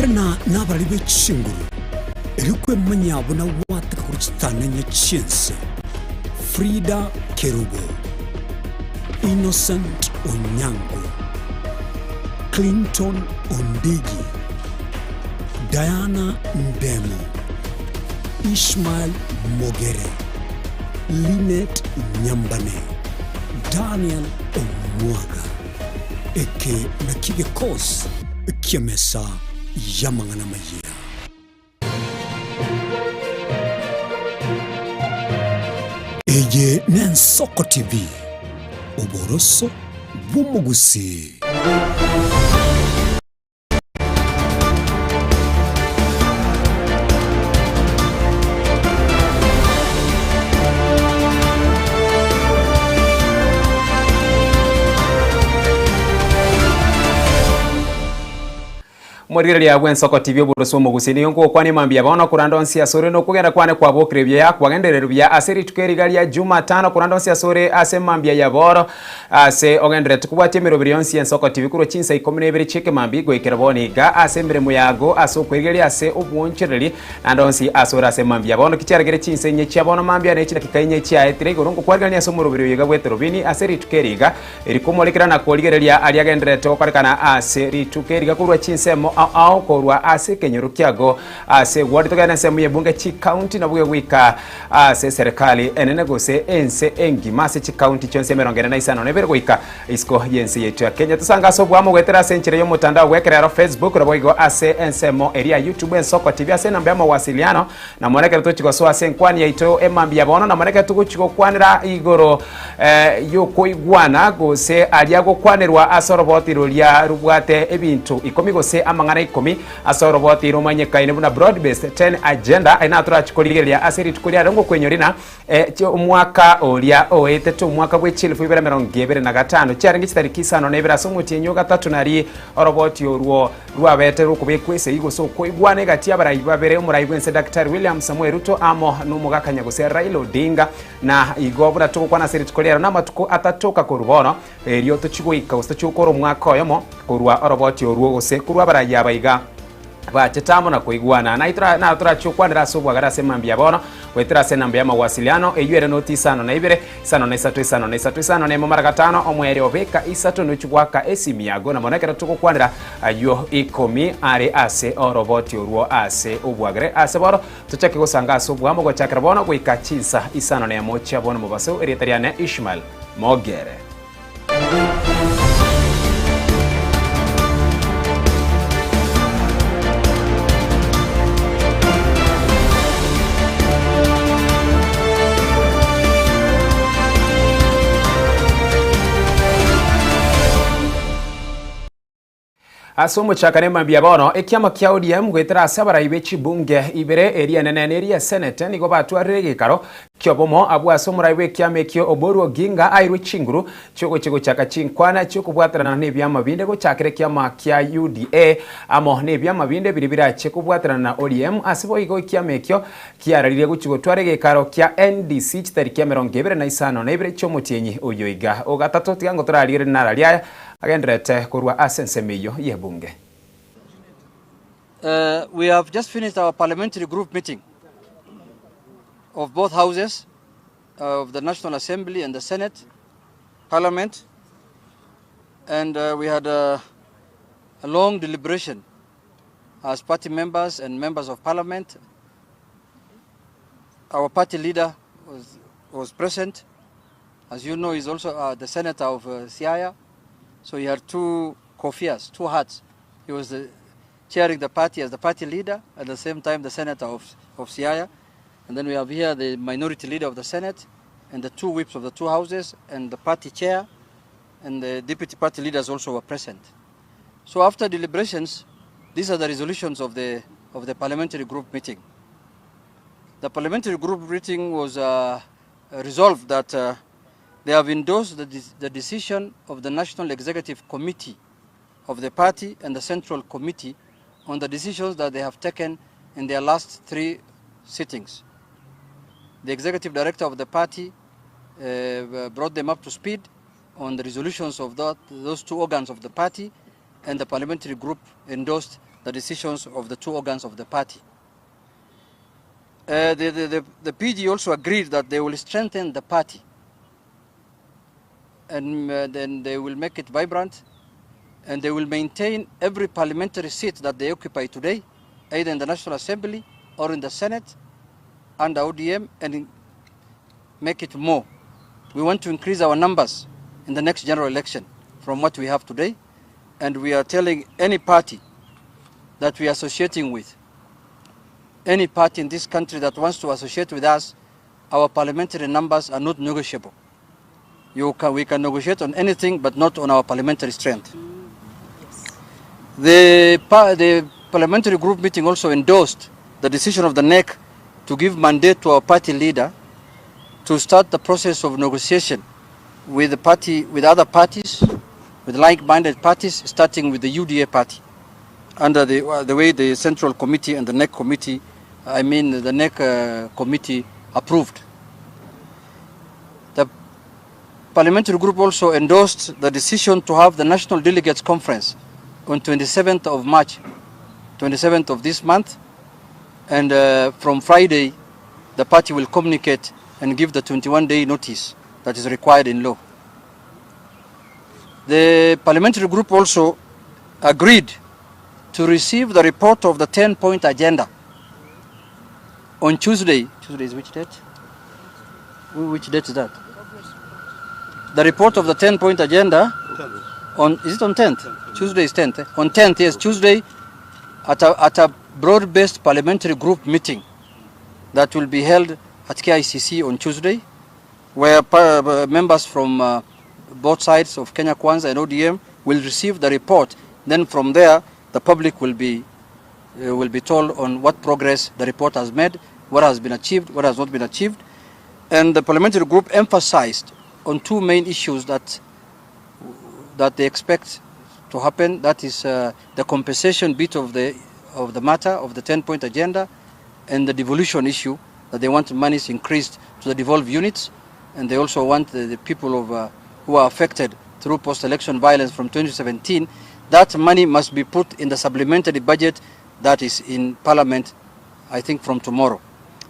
Umerana nabarari be chinguru, erio kwemanyia buna gwataka korwa chitananya chi'ense. Frida Kerubo, Innocent Onyango, Clinton Ondigi, Diana Ndemo, Ishmael Mogere, Linet Nyambane, Daniel Omwaga. Eke nakio gekosi ki'emesa y'amang'ana amayia. Eye n'Ensoko TV, oboroso bw'omogusii. Omorigereria bw'ensoko TV oboroso omogusii nigo nkogokwania mambia bono koranda onsi asore nokogenda kwane kwabokire buya kwagendererwe buya ase rituko eri iga ria Jumatano koranda onsi asore ase mambia ya bono ase ogendererete kobwatia emeroberi yonsi y'ensoko TV korwa chinsa ikomi na ibere chi'ekemambia goikera bono iga ase emeremo yago ase okwerigereria ase obwoonchoreria naende onsi asore ase mambia bono kichiaragere chinsa inye chia bono mambia ne chidakika inye chiaetire igoro ngokwarigania ase omoroberi oyo iga bw'etorobini ase rituko eri iga Eri komorekera na korigereria aria agendererete gokorekana ase rituko eri gakorwa chinsemo ao ao korwa ase ekenyoro kiago ase ward togende ensemo y'ebunge chikaunti nabo gegoika ase eserekari enene gose ense engima ase chikaunti chionsi emerongo ene na isano na ibere goika isiko y'ense yaito ya Kenya. Tosange ase oboamo goetera ase enchera y'omotandao bw'ekerero Facebook naboigo ase ensemo eria ya YouTube Ensoko TV ase enamba y'amawasiliano Na mono ekero tochia gosoa ase enkwani yaito emambia bono, na mono ekero togochia gokwanera igoro y'okoigwana, gose aria gokwanerwa ase oroboti roria robwate ebinto ikomi gose amang'ana ikomi, ase oroboti romanyekaine buna Broad Based Ten Agenda, aye natorachi korigereria ase rituko riarero ngokwenyori na omwaka oria oetete omwaka bwe chilifu ibere emerongo ebere na gatano chiarenge chitariki isano na ibere ase omotienyi o gatato nari oroboti orwo Rwabete rokobekwa esegi gose okoigwana egati y'abarai babere, omorai bw'ense Daktari William Samoei Ruto amo nomogakanya gose Raila Odinga. Na igo buna togokwana ase rituko riaro namatuko atatoka korwa bono, erio tochie goika gose tochie gokora omwaka oyomo korwa oroboti orwo gose korwa abarai aba iga bachete amo na koigwana. Naro torachie gokwanera ase obwagare ase mambia bono, goetera ase enamba y'amawasiliano, eyio ere noti isano na ibere, Isano na isato, isano na isato, isano na emo mara gatano, omwere obeka isato nochie goaka esimi yago, na mono ekero togokwanera ayio ikomi are ase oroboti orwo ase obwagere. Ase bono tochake gosanga ase obwamo gochakera bono goika chinsa isano na emo chia bono mobaso. Erieta riane Ishmael Mogere. Ase omochakano emambia bono, ekiama kia ODM goetera ase abarai be chibunge ibere eria enene na eria esenete nigo batwarire egekaro ki'obomo abwo ase omorai bw'ekiama ekio Oburu Oginga airwe chinguru chi'ogochia gochaka chinkwana chi'okobwaterana nebiama binde gochakera ekiama kia UDA amo nebiama binde biria birache kobwaterana na ODM ase boigo ekiama ekio kiararirie gochia gotwara egekaro kia NDC chitariki emerongo ebere na isano na ibere chi'omotienyi oyo iga o gatato tiga ngo torarigererie narari aya agendererete korwa ase ensemo eyio y'ebunge. We have just finished our parliamentary group meeting of both houses of the National Assembly and the Senate, Parliament, and we had a long deliberation as party members and members of Parliament. Our party leader was present. As you know, he's also the senator of Siaya, so he had two kofias, two hats. He was the, chairing the party as the party leader, at the same time the senator of Siaya. And then we have here the minority leader of the Senate and the two whips of the two houses and the party chair and the deputy party leaders also were present. So after deliberations, these are the resolutions of the parliamentary group meeting. The parliamentary group meeting was resolved that they have endorsed the decision of the National Executive Committee of the party and the Central Committee on the decisions that they have taken in their last three sittings. The executive director of the party brought them up to speed on the resolutions of those two organs of the party, and the parliamentary group endorsed the decisions of the two organs of the party. Uh, the, the, the, the PG also agreed that they will strengthen the party and uh, then they will make it vibrant and they will maintain every parliamentary seat that they occupy today, either in the National Assembly or in the Senate under ODM, and make it more. We want to increase our numbers in the next general election from what we have today, and we are telling any party that we are associating with, any party in this country that wants to associate with us, our parliamentary numbers are not negotiable. You can, we can negotiate on anything, but not on our parliamentary strength. The, the parliamentary group meeting also endorsed the decision of the NEC to give mandate to our party leader to start the process of negotiation with the party, with other parties, with like-minded parties, starting with the UDA party, under the, the way the Central Committee and the NEC committee, I mean the NEC committee approved. The parliamentary group also endorsed the decision to have the National Delegates Conference on 27th of March, 27th of this month, and from Friday, the party will communicate and give the 21-day notice that is required in law. The parliamentary group also agreed to receive the report of the 10-point agenda on Tuesday. Tuesday is which date? Which date is that? The report of the 10-point agenda on, is it on 10th? Tuesday is 10th. Eh? On 10th, yes, Tuesday at a, at a broad-based parliamentary group meeting that will be held at KICC on Tuesday, where members from both sides of Kenya Kwanza and ODM will receive the report. Then from there, the public will be, will be told on what progress the report has made, what has been achieved, what has not been achieved. And the parliamentary group emphasized on two main issues that, that they expect to happen. That is the compensation bit of the, of the matter, of the 10-point agenda, and the devolution issue, that they want monies increased to the devolved units, and they also want the, the people of, who are affected through post-election violence from 2017, that money must be put in the supplementary budget that is in Parliament, I think, from tomorrow.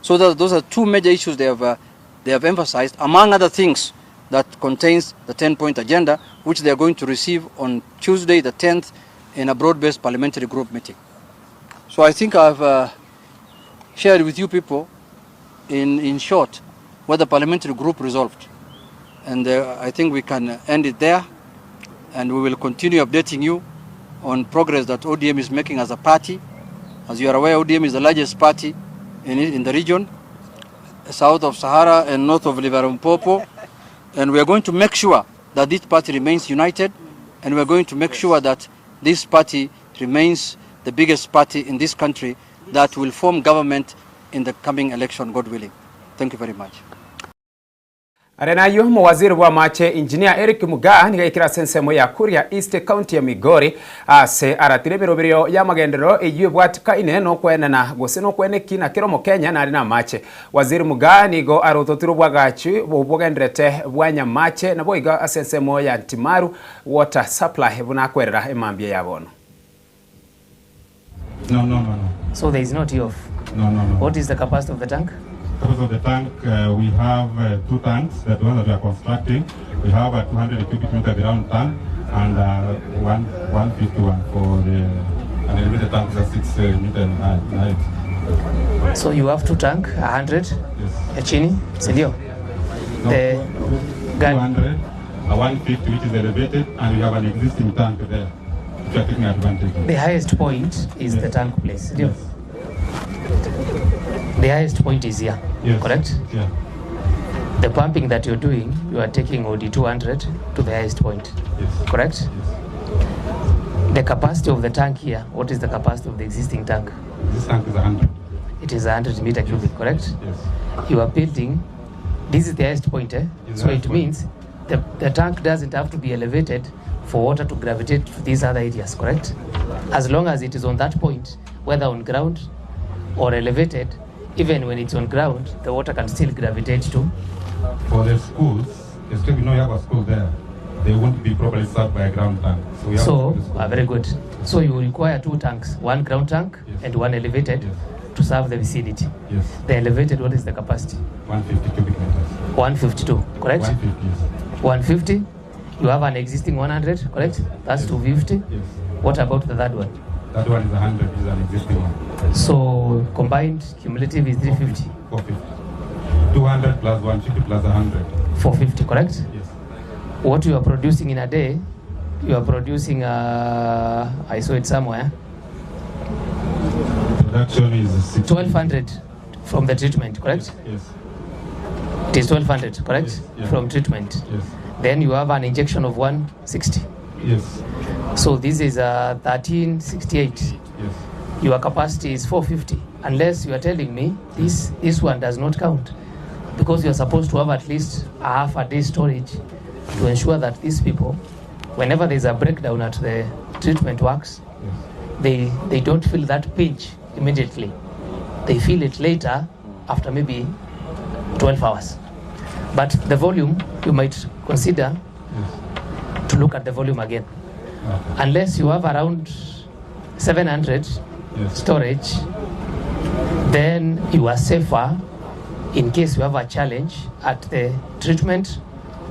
So that, those are two major issues they have, they have emphasized, among other things that contains the 10-point agenda, which they are going to receive on Tuesday the 10th in a broad-based parliamentary group meeting. So I think I've shared with you people, in, in short, what the parliamentary group resolved. And I think we can end it there, and we will continue updating you on progress that ODM is making as a party. As you are aware, ODM is the largest party in, in the region, south of Sahara and north of Limpopo. And we are going to make sure that this party remains united, and we are going to make sure that this party remains the biggest party in this country that will form government in the coming election, God willing. Thank you very much. Are nayo mowaziri bwa mache Engineer Eric Mugaa niga ikira sensemo ya Kuria East County ya Migori ase aratire emeroberio ya magenderero eywo ebwatikaine nokwenana gose nokweneki na kero Kenya nari na mache. Waziri Mugaa nigo arototire obwagachi bobugenderete bwa Nyamache nabo iga ase ensemo ya Ntimaru water supply bunakwerera emambia ya bono. No, no, no, no. So there is no tea off. No, no, no. What is the capacity of the tank? Because of the tank, we have two tanks, the one that we are constructing. We have a 200 cubic meter ground tank and 151 for the an elevated tank is 6 meter in height. So you have two tank, 100 Yes. ya chini, si ndio? No, The gun. 200, a 150 which is elevated, and we have an existing tank there, which we are taking advantage of. The highest point is the tank place, ndio? The highest point is here, Yes. correct? Yeah. The pumping that you're doing, you are taking OD 200 to the highest point, Yes. correct? Yes. The capacity of the tank here, what is the capacity of the existing tank? This tank is 100. It is 100 meter cubic, correct? Yes. You are building, this is the highest point, eh? It's So the it highest point. means the, the tank doesn't have to be elevated for water to gravitate to these other areas, correct? As long as it is on that point, whether on ground or elevated, even when it's on ground, the water can still gravitate to. For the schools, especially we know you have a school there, they won't be properly served by a ground tank. So we have So, to the very good. So you require two tanks, one ground tank Yes. and one elevated Yes. to serve the vicinity. Yes. The elevated, what is the capacity? 150 cubic meters. 152, correct? 150, yes. 150. You have an existing 100, correct? That's Yes. 250. Yes. What about the third one? That one is 100, is an existing one. So combined cumulative is 350. 450. 200 plus 150 plus 100. 450, correct? Yes. What you are producing in a day, you are producing, I saw it somewhere, Production is 60. 1200 from the treatment, correct? Yes. It is 1200, correct? Yes, yeah. From treatment. Yes. Then you have an injection of 160. Yes. So this is 1368. Yes. Your capacity is 450, unless you are telling me this one does not count, because you are supposed to have at least a half a day storage to ensure that these people, whenever there's a breakdown at the treatment works, Yes. they don't feel that pinch immediately. They feel it later after maybe 12 hours. But the volume, you might consider Yes. to look at the volume again. Okay. Unless you have around 700 Yes. storage, then you are safer in case you have a challenge at the treatment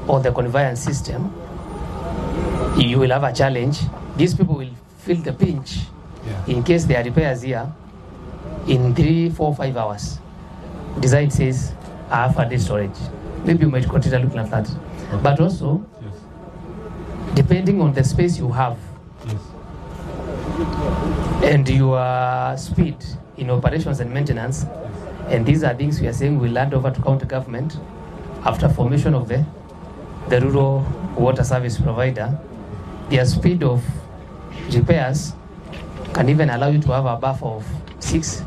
or the conveyance system. You will have a challenge. These people will feel the pinch Yeah. in case there are repairs here in 3, 4, 5 hours. Design says half a day storage. Maybe you might consider looking at that. But also, Yes. depending on the space you have Yes. and your speed in operations and maintenance, and these are things we are saying we'll hand over to county government after formation of the rural water service provider, their speed of repairs can even allow you to have a buffer of 6,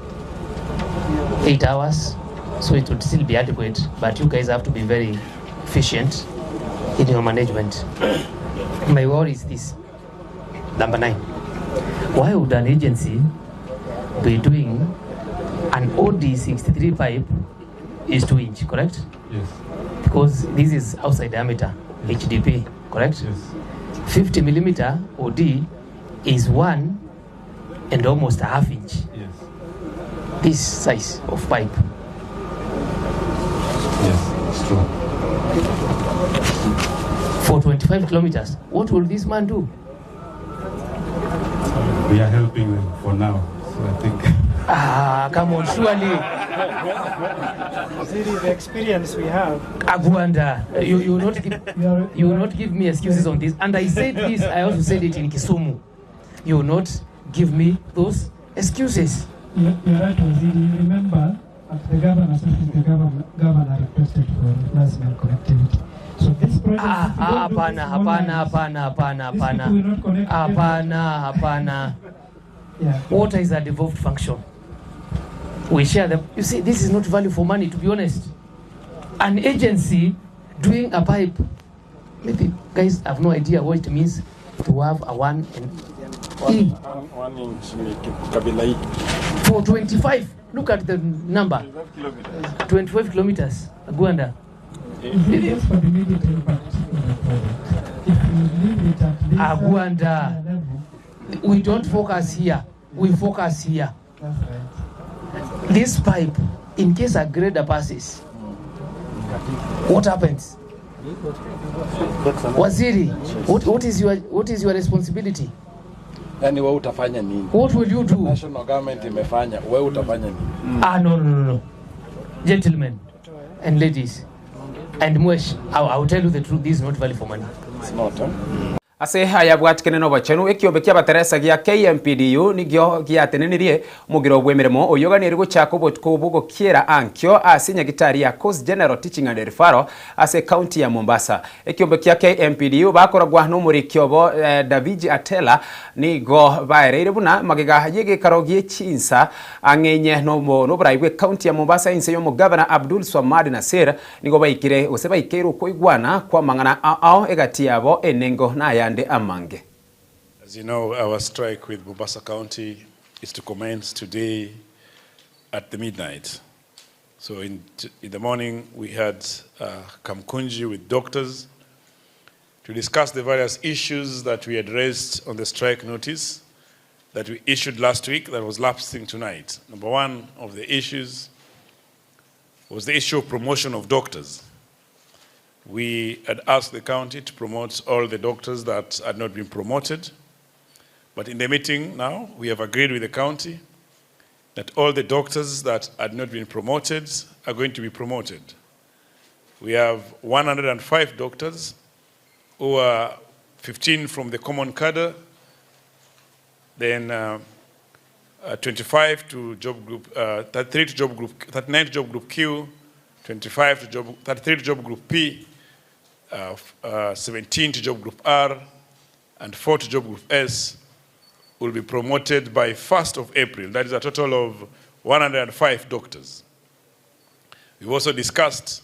8 hours, so it would still be adequate, but you guys have to be very efficient in your management. My worry is this, number 9. Why would an agency be doing an OD63 pipe is 2 inch, correct? Yes. Because this is outside diameter, HDP, correct? Yes. 50 millimeter OD is 1 and almost a half inch. Yes. This size of pipe. Yes, it's true. For 25 kilometers, what will this man do? We are helping them for now, so I think. Come on, surely. Ziri, the experience we have. Agwanda, you will not give me excuses on this. And I said this, I also said it in Kisumu. You will not give me those excuses. You're right, Waziri. You remember at the governor's office, the governor requested for last mile connectivity. So this project, if you don't do Hapana, this small hapana, lines, hapana, hapana, these hapana. people will not connect together. Hapana, hapana. Yeah. Water is a devolved function. We share them. You see, this is not value for money, to be honest. An agency doing a pipe, maybe guys have no idea what it means to have a 1 and E. One inch ni kabila hii. For 25, look at the number. 25 kilometers. Gwanda. Is it just for the immediate impact of the project? If you leave it at this Agwanda. level, We don't focus here. We focus here. That's right. This pipe, in case a grader passes, what happens? Waziri, what is your responsibility? Yani wewe utafanya nini? What will you do? National government imefanya, wewe utafanya nini? No, no, no, no. Gentlemen and ladies and Mwesh, I will tell you the truth, this is not value for money. It's not, huh? Ase haya bwatikene no bachenu ekiombe kia bateresa gia KMPDU nigio giatenenirie mugiro bwe mirimo oyoganire guchaka obotuko bugokiera ankio ase nyagitari ya Coast General Teaching and Referral ase county ya Mombasa. Ekiombe kia KMPDU bakoragwa n'omurikio bo Daviji Atela nigo baereire buna magega yegekaro gie chinsa ang'enye noborai bwe county ya Mombasa inse yo governor Abdul Swamad Nasir nigo baikire ose baikeire okoigwana kwa mang'ana ao egati yabo enengo nayande amange. As you know, our strike with Mombasa County is to commence today at the midnight. So in the morning, we had Kamkunji with doctors to discuss the various issues that we had raised on the strike notice. that we issued last week that was lapsing tonight. Number one of the issues was the issue of promotion of doctors. We had asked the county to promote all the doctors that had not been promoted. But in the meeting now, we have agreed with the county that all the doctors that had not been promoted are going to be promoted. We have 105 doctors who are 15 from the common cadre, then 25 to job group, 33 to job group, 39 to job group Q, 25 to job, 33 to job group P, 17 to job group R, and 4 to job group S will be promoted by 1st of April. That is a total of 105 doctors. We've also discussed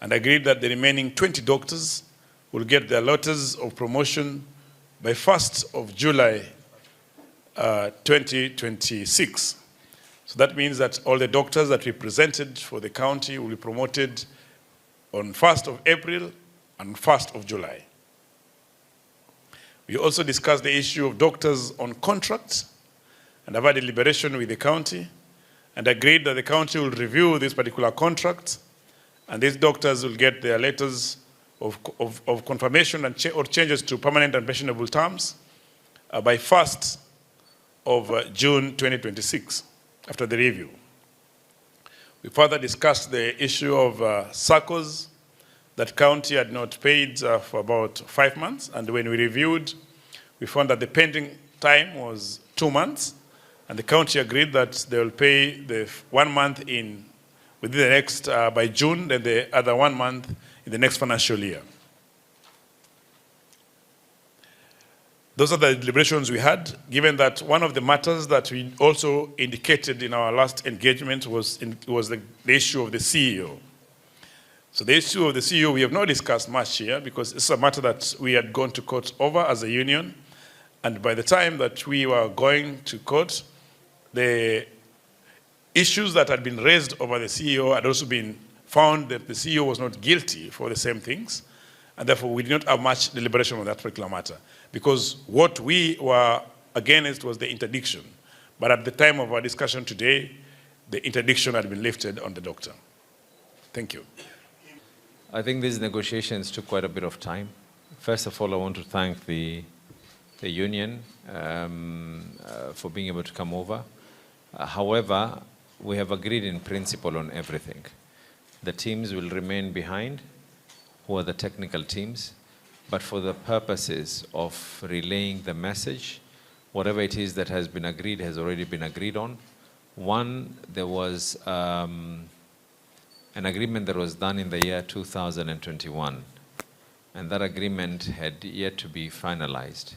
and agreed that the remaining 20 doctors will get their letters of promotion by 1st of July 2026. So that means that all the doctors that we presented for the county will be promoted on 1st of April and 1st of July. We also discussed the issue of doctors on contracts and have had a deliberation with the county and agreed that the county will review this particular contract and these doctors will get their letters of confirmation and or changes to permanent and pensionable terms by 1st of June 2026, after the review. We further discussed the issue of SACCOs that county had not paid for about 5 months, and when we reviewed, we found that the pending time was 2 months, and the county agreed that they will pay the 1 month in within the next, by June, then the other 1 month in the next financial year. Those are the deliberations we had, given that one of the matters that we also indicated in our last engagement was the issue of the CEO. So the issue of the CEO we have not discussed much here because it's a matter that we had gone to court over as a union. And by the time that we were going to court, the issues that had been raised over the CEO had also been found that the CEO was not guilty for the same things. And therefore, we did not have much deliberation on that particular matter because what we were against was the interdiction. But at the time of our discussion today, the interdiction had been lifted on the doctor. Thank you. I think these negotiations took quite a bit of time. First of all, I want to thank the union for being able to come over. However, we have agreed in principle on everything. The teams will remain behind, who are the technical teams, but for the purposes of relaying the message, whatever it is that has been agreed has already been agreed on. One, there was an agreement that was done in the year 2021, and that agreement had yet to be finalized.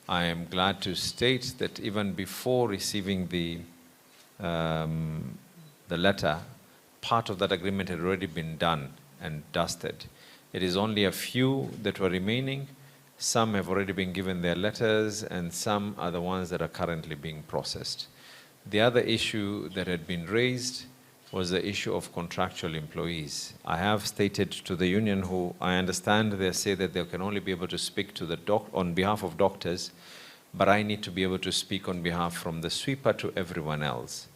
I am glad to state that even before receiving the letter, part of that agreement had already been done and dusted. It is only a few that were remaining. Some have already been given their letters, and some are the ones that are currently being processed. The other issue that had been raised was the issue of contractual employees. I have stated to the union, who I understand they say that they can only be able to speak to the doc on behalf of doctors, but I need to be able to speak on behalf from the sweeper to everyone else.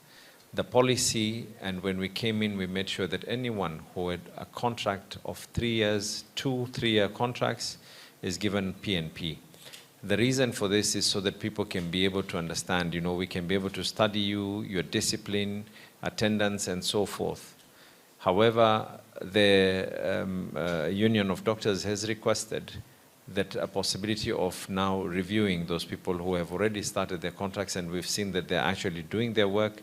The policy, and when we came in, we made sure that anyone who had a contract of 3 years, 2 3-year contracts, is given PNP. The reason for this is so that people can be able to understand, we can be able to study you, your discipline, attendance, and so forth. However, the Union of Doctors has requested that a possibility of now reviewing those people who have already started their contracts, and we've seen that they're actually doing their work.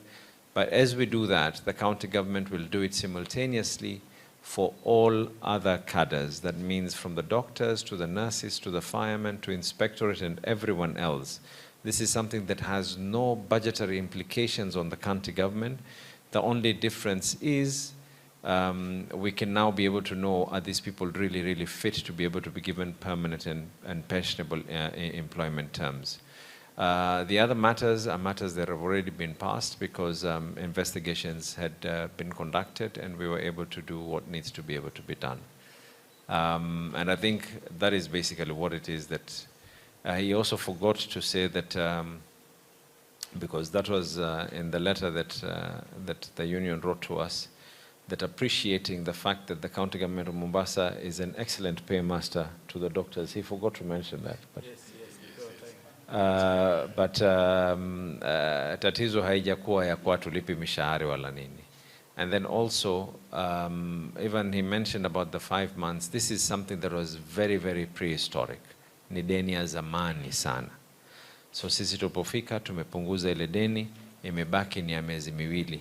But as we do that, the county government will do it simultaneously for all other cadres. That means from the doctors to the nurses to the firemen to inspectorate and everyone else. This is something that has no budgetary implications on the county government. The only difference is we can now be able to know, are these people really, really fit to be able to be given permanent and pensionable employment terms. The other matters are matters that have already been passed because investigations had been conducted and we were able to do what needs to be able to be done. And I think that is basically what it is that he also forgot to say that Because that was in the letter that, that the union wrote to us, that appreciating the fact that the county government of Mombasa is an excellent paymaster to the doctors. He forgot to mention that. But, yes, yes, but tatizo haijakuwa ya kuwa hatulipi mishahara wala nini. And then also, even he mentioned about the 5 months. This is something that was very, very prehistoric. Ni deni ya zamani sana. So sisi tulipofika tumepunguza ile deni, imebaki ni ya miezi miwili.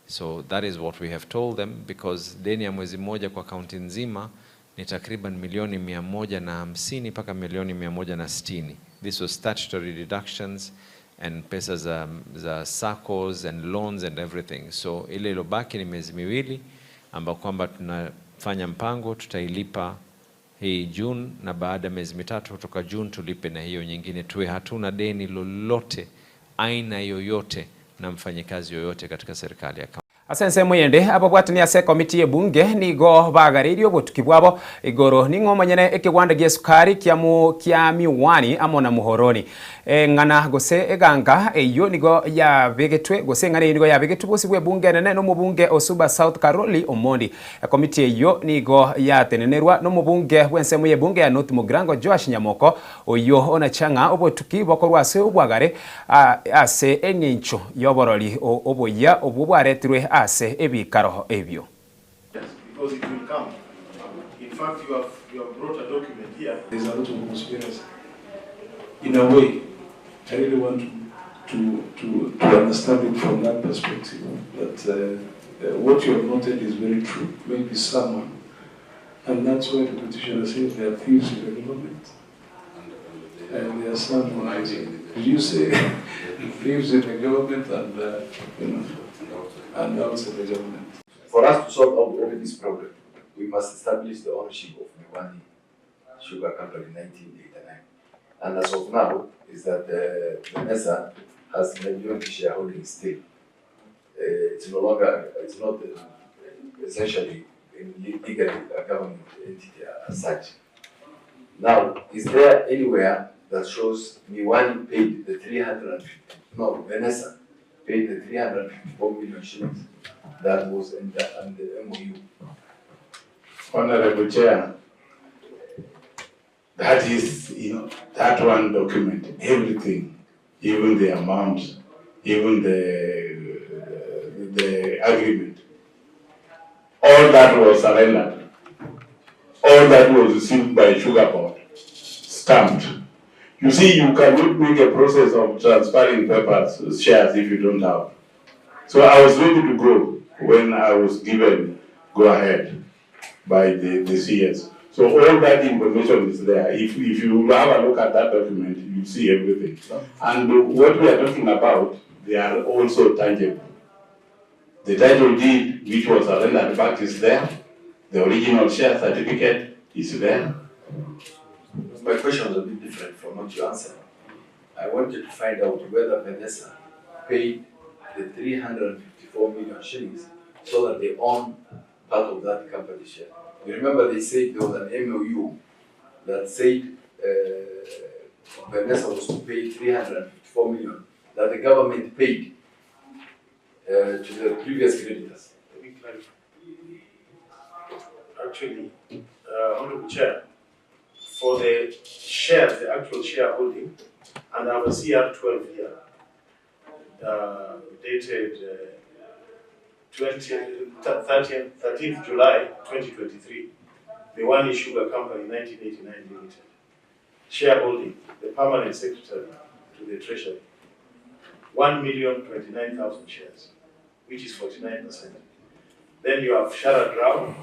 So that is what we have told them, because deni ya mwezi mmoja kwa kaunti nzima ni takriban milioni 150 mpaka milioni 160. This was statutory deductions and pesa za SACCOs and loans and everything. So ile ilobaki ni miezi miwili ambao kwamba tunafanya mpango tutailipa hii June, na baada ya miezi 3 kutoka June tulipe na hiyo nyingine, tuwe hatuna deni lolote aina yoyote na mfanyikazi yoyote katika serikali ya kaunti. Ase ensemo yende ababwatani ase ekomiti ebunge nigo bagaririe obotuki bwabo igoro ning'o omonyene ekegwanda gia esukari kia Miwani amo na Muhoroni. Eng'ana gose eganga eyo nigo yabegetwe gose eng'ana eyo nigo yabegetwe bosi bwa ebunge enene na omobunge o Suba South Caroli Omondi. Ekomiti eyo nigo yatenenerwa na omobunge bwa ensemo ya ebunge ya North Mugirango Joash Nyamoko oyo onachang'a obotuki bokorwa ase obwagare ase eng'encho yoborori oboya obwo bwaretirwe ase ebikaro ebyo. Yes, because it will come. In fact, you have brought a document here. There's a lot of conspiracy. In a way, I really want to understand it from that perspective. That what you have noted is very true. Maybe someone, and that's why the petitioner says there are thieves in the government. And there are some who are, did you say thieves in the government and, and outside the government? For us to solve out all this problem, we must establish the ownership of Miwani Sugar Company in 1989. And as of now, is that Vanessa has majority shareholding still. It's no longer, it's not essentially legally a government entity as such. Now, is there anywhere that shows Miwani paid the 350, no, Vanessa paid the 354 million shillings that was in the MOU? Honorable Chair, that is, that one document, everything, even the amount, even the agreement, all that was surrendered. All that was received by Sugar Board, stamped. You see, you cannot make a process of transferring papers, shares, if you don't have. So I was ready to go when I was given go ahead by the CS. So all that information is there. If you have a look at that document, you see everything. And what we are talking about, they are also tangible. The title deed, which was surrendered back, is there. The original share certificate is there. My question was a bit different from what you answered. I wanted to find out whether Vanessa paid the 354 million shillings so that they own part of that company share. You remember they said there was an MOU that said Vanessa was to pay 354 million that the government paid to the previous creditors. Let me clarify. Actually, Honorable Chair, for the shares, the actual shareholding, and I have a CR 12 here, dated 20, 30th, 13th July 2023, the Miwani Sugar Company 1989 Limited. Shareholding, the permanent secretary to the Treasury, 1,029,000 shares, which is 49%. Then you have Sharad Rao,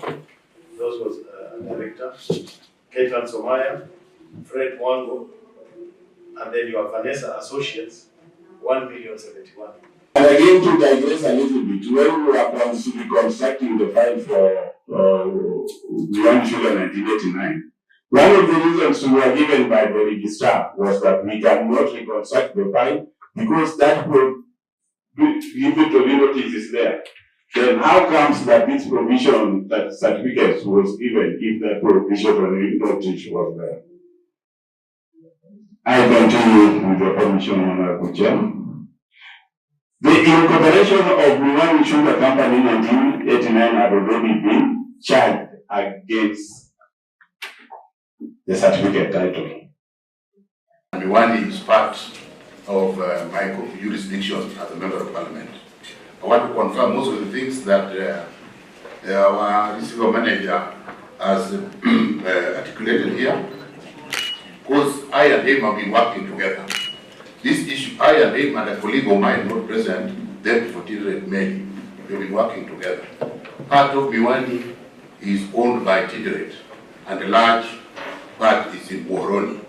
those was a director, Ketan Somaya, Fred Mwango, and then you have Vanessa Associates, 1,071,000. And again, to digress a little bit, when we were reconstructing the file for Miwani Sugar 1989, one of the reasons we were given by the registrar was that we cannot reconstruct the file because that prohibitory notice is there. Then how comes that this provision, that certificate was given if that provision notice was there? I continue with your permission, Honorable Chair. The incorporation of Miwani Sugar Company in 1989 had already been charged against the certificate title. Miwani is part of my jurisdiction as a member of parliament. I want to confirm most of the things that our receiver manager has articulated here, because I and him have been working together. This issue, I and him and a colleague of mine not present, then for Tinderet Meli, we've been working together. Part of Miwani is owned by Tinderet, and a large part is in Muhoroni.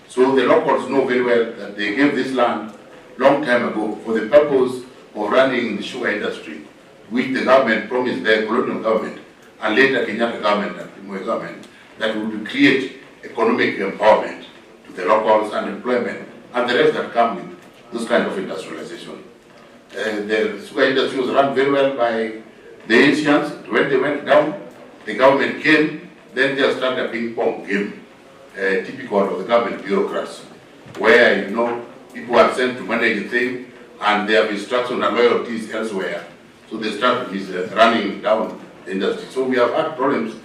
So the locals know very well that they gave this land long time ago for the purpose of running the sugar industry, which the government promised the colonial government and later Kenyatta government and Moi government that would create economic empowerment to the locals and employment and the rest that come with this kind of industrialization. The sugar industry was run very well by the Asians. When they went down, the government came, then they started a ping pong game, typical of the government bureaucrats, where people are sent to manage a thing and they have instructions and loyalties elsewhere. So they start with running down the industry. So we have had problems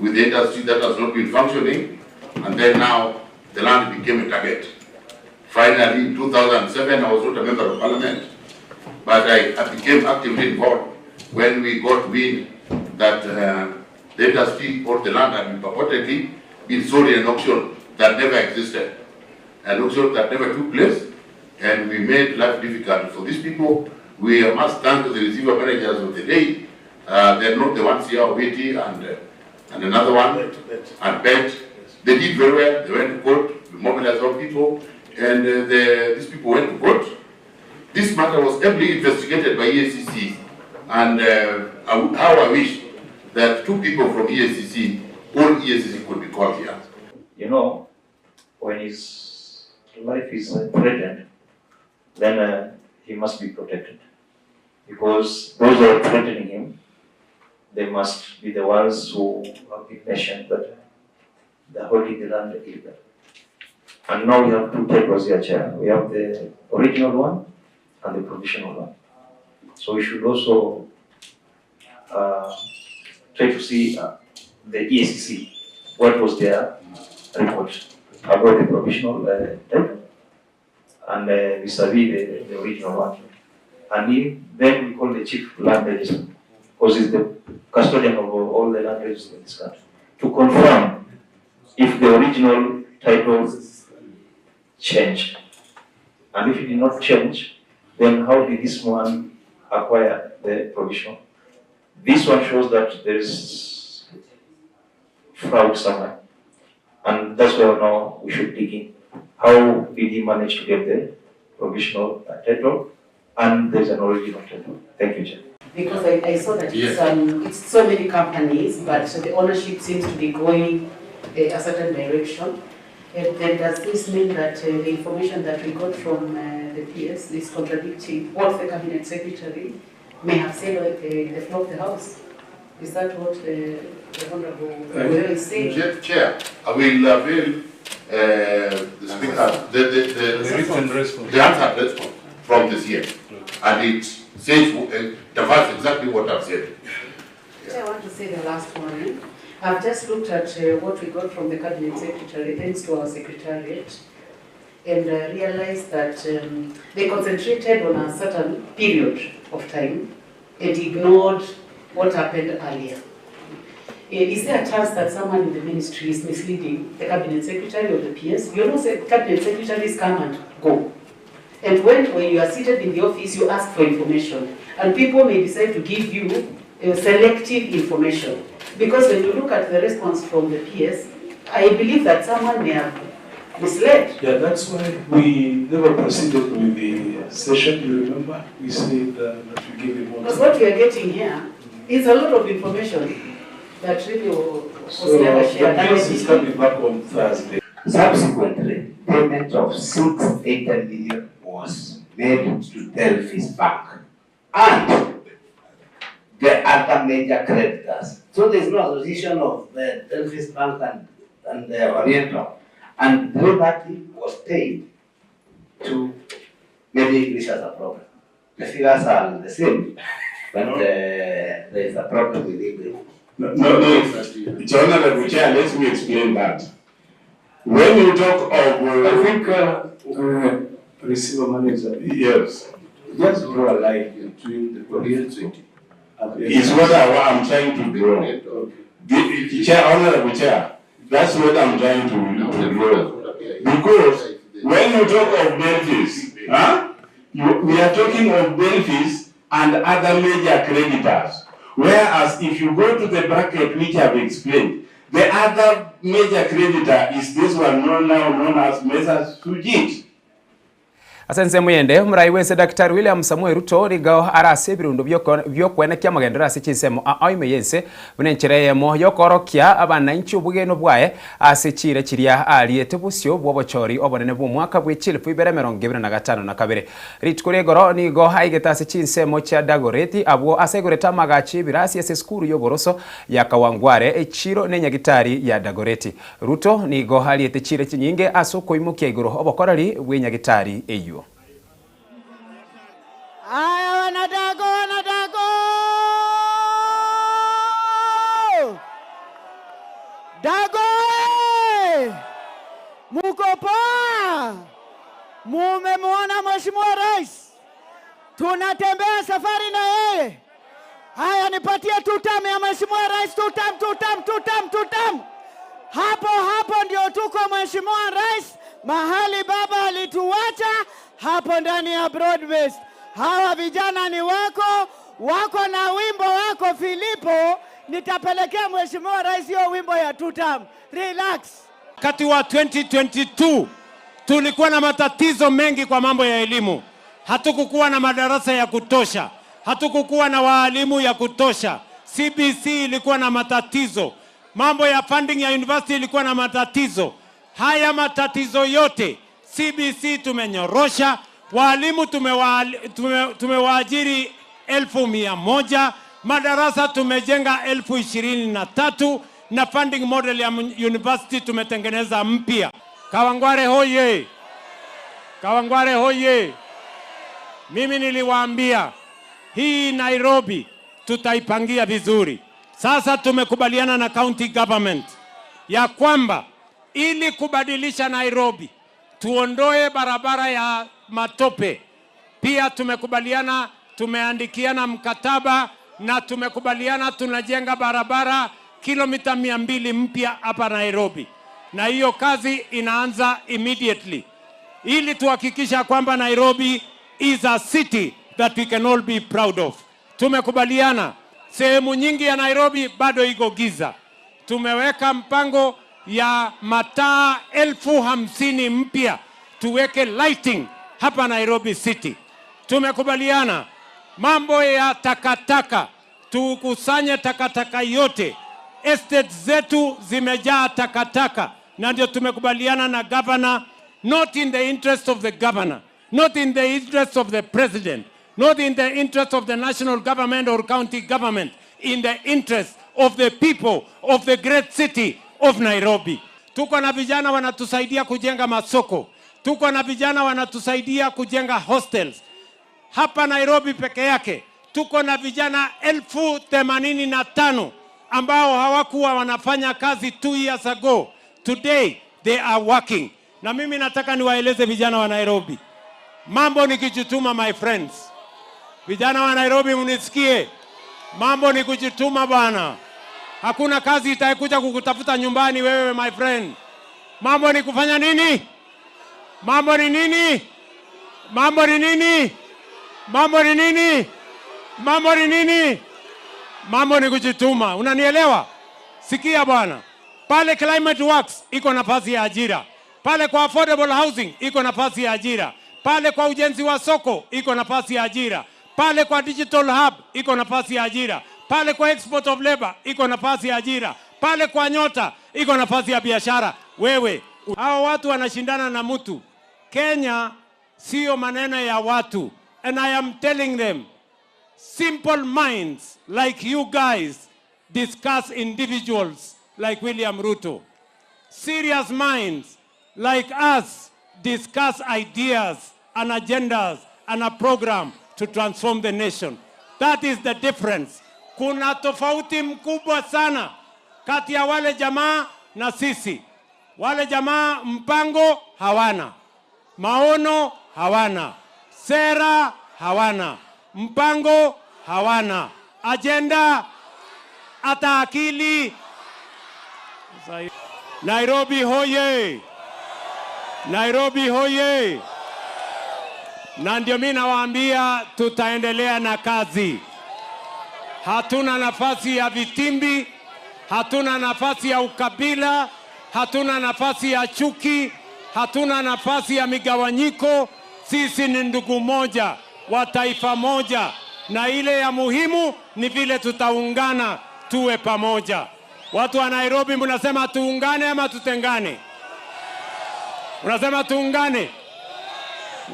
with the industry that has not been functioning, and then now the land became a target. Finally, in 2007, I was not a member of parliament, but I became actively involved when we got wind that the industry or the land had been purportedly been sold in an auction that never existed, an auction that never took place, and we made life difficult for these people. We must thank the receiver managers of the day. They're not the ones here, Obeti and another one, and Bet. They did very well. They went to court, we mobilized our people, and these people went to court. This matter was ably investigated by EACC, and how I wish that two people from EACC, all EACC could be called here. When his life is threatened, then he must be protected. Because those who are threatening him, they must be the ones who have been mentioned that they're holding the land illegal. And now we have two tables here, Chair. We have the original one and the provisional one. So we should also try to see the EACC, what was their report about the provisional title and vis-a-vis the original one. And then we call the chief land register, because he's the custodian of all the land registers in this country, to confirm if the original title changed. And if it did not change, then how did this one acquire the provisional? This one shows that there is fraud somewhere. And that's where now we should dig in. How did he manage to get the provisional title? And there's an original title. Thank you, Chair. Because I saw that it's so many companies, but the ownership seems to be going a certain direction. And then does this mean that the information that we got from the PS is contradicting what the Cabinet Secretary may have said in the floor of the House? Is that what the Honorable Goyo is saying? Chair, I will avail the speaker, The written response. the answer response from this year. And it says, defines exactly what I've said. I want to say the last one. I've just looked at what we got from the Cabinet Secretary, thanks to our Secretariat, and realized that they concentrated on a certain period of time and ignored what happened earlier. Is there a chance that someone in the ministry is misleading the Cabinet Secretary or the PS? You know, Cabinet Secretaries come and go. And when you are seated in the office, you ask for information. And people may decide to give you selective information. Because when you look at the response from the PS, I believe that someone may have misled. Yeah, that's why we never proceeded with the session, you remember? We said that we gave him one. Because what we are getting here is a lot of information that really was So, never shared. The PS is coming back on Thursday. Subsequently, payment of 680 million was made to Delphis Bank and the other major creditors. So there's no association of the Delphis Bank and the Oriental. And 330 was paid to, maybe English has a problem. The figures are the same, but uh, there is a problem within the. No, no, no. Honorable Chair, let me explain that. When you talk of... I think, uh, uh, receiver manager. Yes. Just draw a line between the constituency and the. Is what I, am trying to draw. The, the chair, Honorable Chair, that's what I'm trying to, to draw. Because when you talk of benefits, huh? You, we are talking of benefits and other major creditors. Whereas if you go to the bracket which I've explained, the other major creditor is this one known now known as Messrs. Sujit. Ase ensemo eyende, omorai bw'ense Daktari William Samoei Ruto nigo are ase ebirundo bi'okoenekia amagenderero ase chinsemo ao ime y'ense buna enchera eyemo y'okoorokia abananchi obwegenwa bwaye ase chiira chiria ariete bosio bw'obochori obonene bw'omwaka bwe chilifu ibere emerongo ebere na gatano na kabere. Rituko ri'igoro nigo aigete ase chinsemo chia Dagoretti abwo ase aigorete amagacho y'ebirasi ase esukuru y'oboroso ya Kawangware, echiro na enyagitari ya Dagoretti. Ruto nigo ariete chiira chinyinge ase okoimokia igoro obokoreri bw'enyagitari eyio. Aya wanadago wanadago dago oye! Muko poa? Mumemwona Mheshimiwa Rais, tunatembea safari na yeye. Haya, nipatie tutam ya Mheshimiwa Rais, tutam, tutam, tutam, tutam. Hapo hapo ndio tuko Mheshimiwa Rais, mahali baba alituacha hapo ndani ya broad based. Hawa vijana ni wako, wako na wimbo wako Filipo, nitapelekea Mheshimiwa Rais hiyo wimbo ya tutam. Relax. Wakati wa 2022 tulikuwa na matatizo mengi kwa mambo ya elimu. Hatukukuwa na madarasa ya kutosha, hatukukuwa na waalimu ya kutosha. CBC ilikuwa na matatizo, mambo ya funding ya university ilikuwa na matatizo. Haya matatizo yote CBC tumenyorosha, waalimu tumewaajiri 100,000, madarasa tumejenga 23,000 na funding model ya university tumetengeneza mpya. Kawangware hoye! Kawangware hoye! Mimi niliwaambia hii Nairobi tutaipangia vizuri. Sasa tumekubaliana na county government ya kwamba ili kubadilisha Nairobi tuondoe barabara ya matope. Pia tumekubaliana, tumeandikiana mkataba na tumekubaliana tunajenga barabara kilomita 200 mpya hapa Nairobi, na hiyo kazi inaanza immediately ili tuhakikisha kwamba Nairobi is a city that we can all be proud of. Tumekubaliana sehemu nyingi ya Nairobi bado iko giza. Tumeweka mpango ya mataa 50,000 mpya tuweke lighting hapa Nairobi City. Tumekubaliana mambo ya takataka, tukusanye takataka yote. Estate zetu zimejaa takataka, na ndio tumekubaliana na governor, not in the interest of the governor, not in the interest of the president, not in the interest of the national government or county government, in the interest of the people of the great city of Nairobi. Tuko na vijana wanatusaidia kujenga masoko, tuko na vijana wanatusaidia kujenga hostels. Hapa Nairobi peke yake tuko na vijana 85,000 ambao hawakuwa wanafanya kazi 2 years ago. Today they are working. Na mimi nataka niwaeleze vijana wa Nairobi, mambo ni kujituma, my friends. Vijana wa Nairobi mnisikie, mambo ni kujituma bwana. Hakuna kazi itakuja kukutafuta nyumbani wewe my friend. Mambo ni kufanya nini? Mambo ni nini? Mambo ni nini? Mambo ni nini? Mambo ni nini? Mambo ni kujituma. Unanielewa? Sikia bwana, pale Climate Works iko nafasi ya ajira, pale kwa affordable housing iko nafasi ya ajira, pale kwa ujenzi wa soko iko nafasi ya ajira, pale kwa digital hub iko nafasi ya ajira, pale kwa export of labor iko nafasi ya ajira, pale kwa nyota iko nafasi ya biashara. Wewe, hao watu wanashindana na mtu. Kenya sio maneno ya watu, and I am telling them simple minds like you guys discuss individuals like William Ruto. Serious minds like us discuss ideas and agendas and a program to transform the nation. That is the difference. Kuna tofauti mkubwa sana kati ya wale jamaa na sisi. Wale jamaa mpango hawana, maono hawana, sera hawana, mpango hawana, ajenda hata akili. Nairobi hoye! Nairobi hoye! Na ndio mimi nawaambia tutaendelea na kazi. Hatuna nafasi ya vitimbi, hatuna nafasi ya ukabila, hatuna nafasi ya chuki, hatuna nafasi ya migawanyiko. Sisi ni ndugu moja wa taifa moja, na ile ya muhimu ni vile tutaungana tuwe pamoja. Watu wa Nairobi, mnasema tuungane ama tutengane? Mnasema tuungane?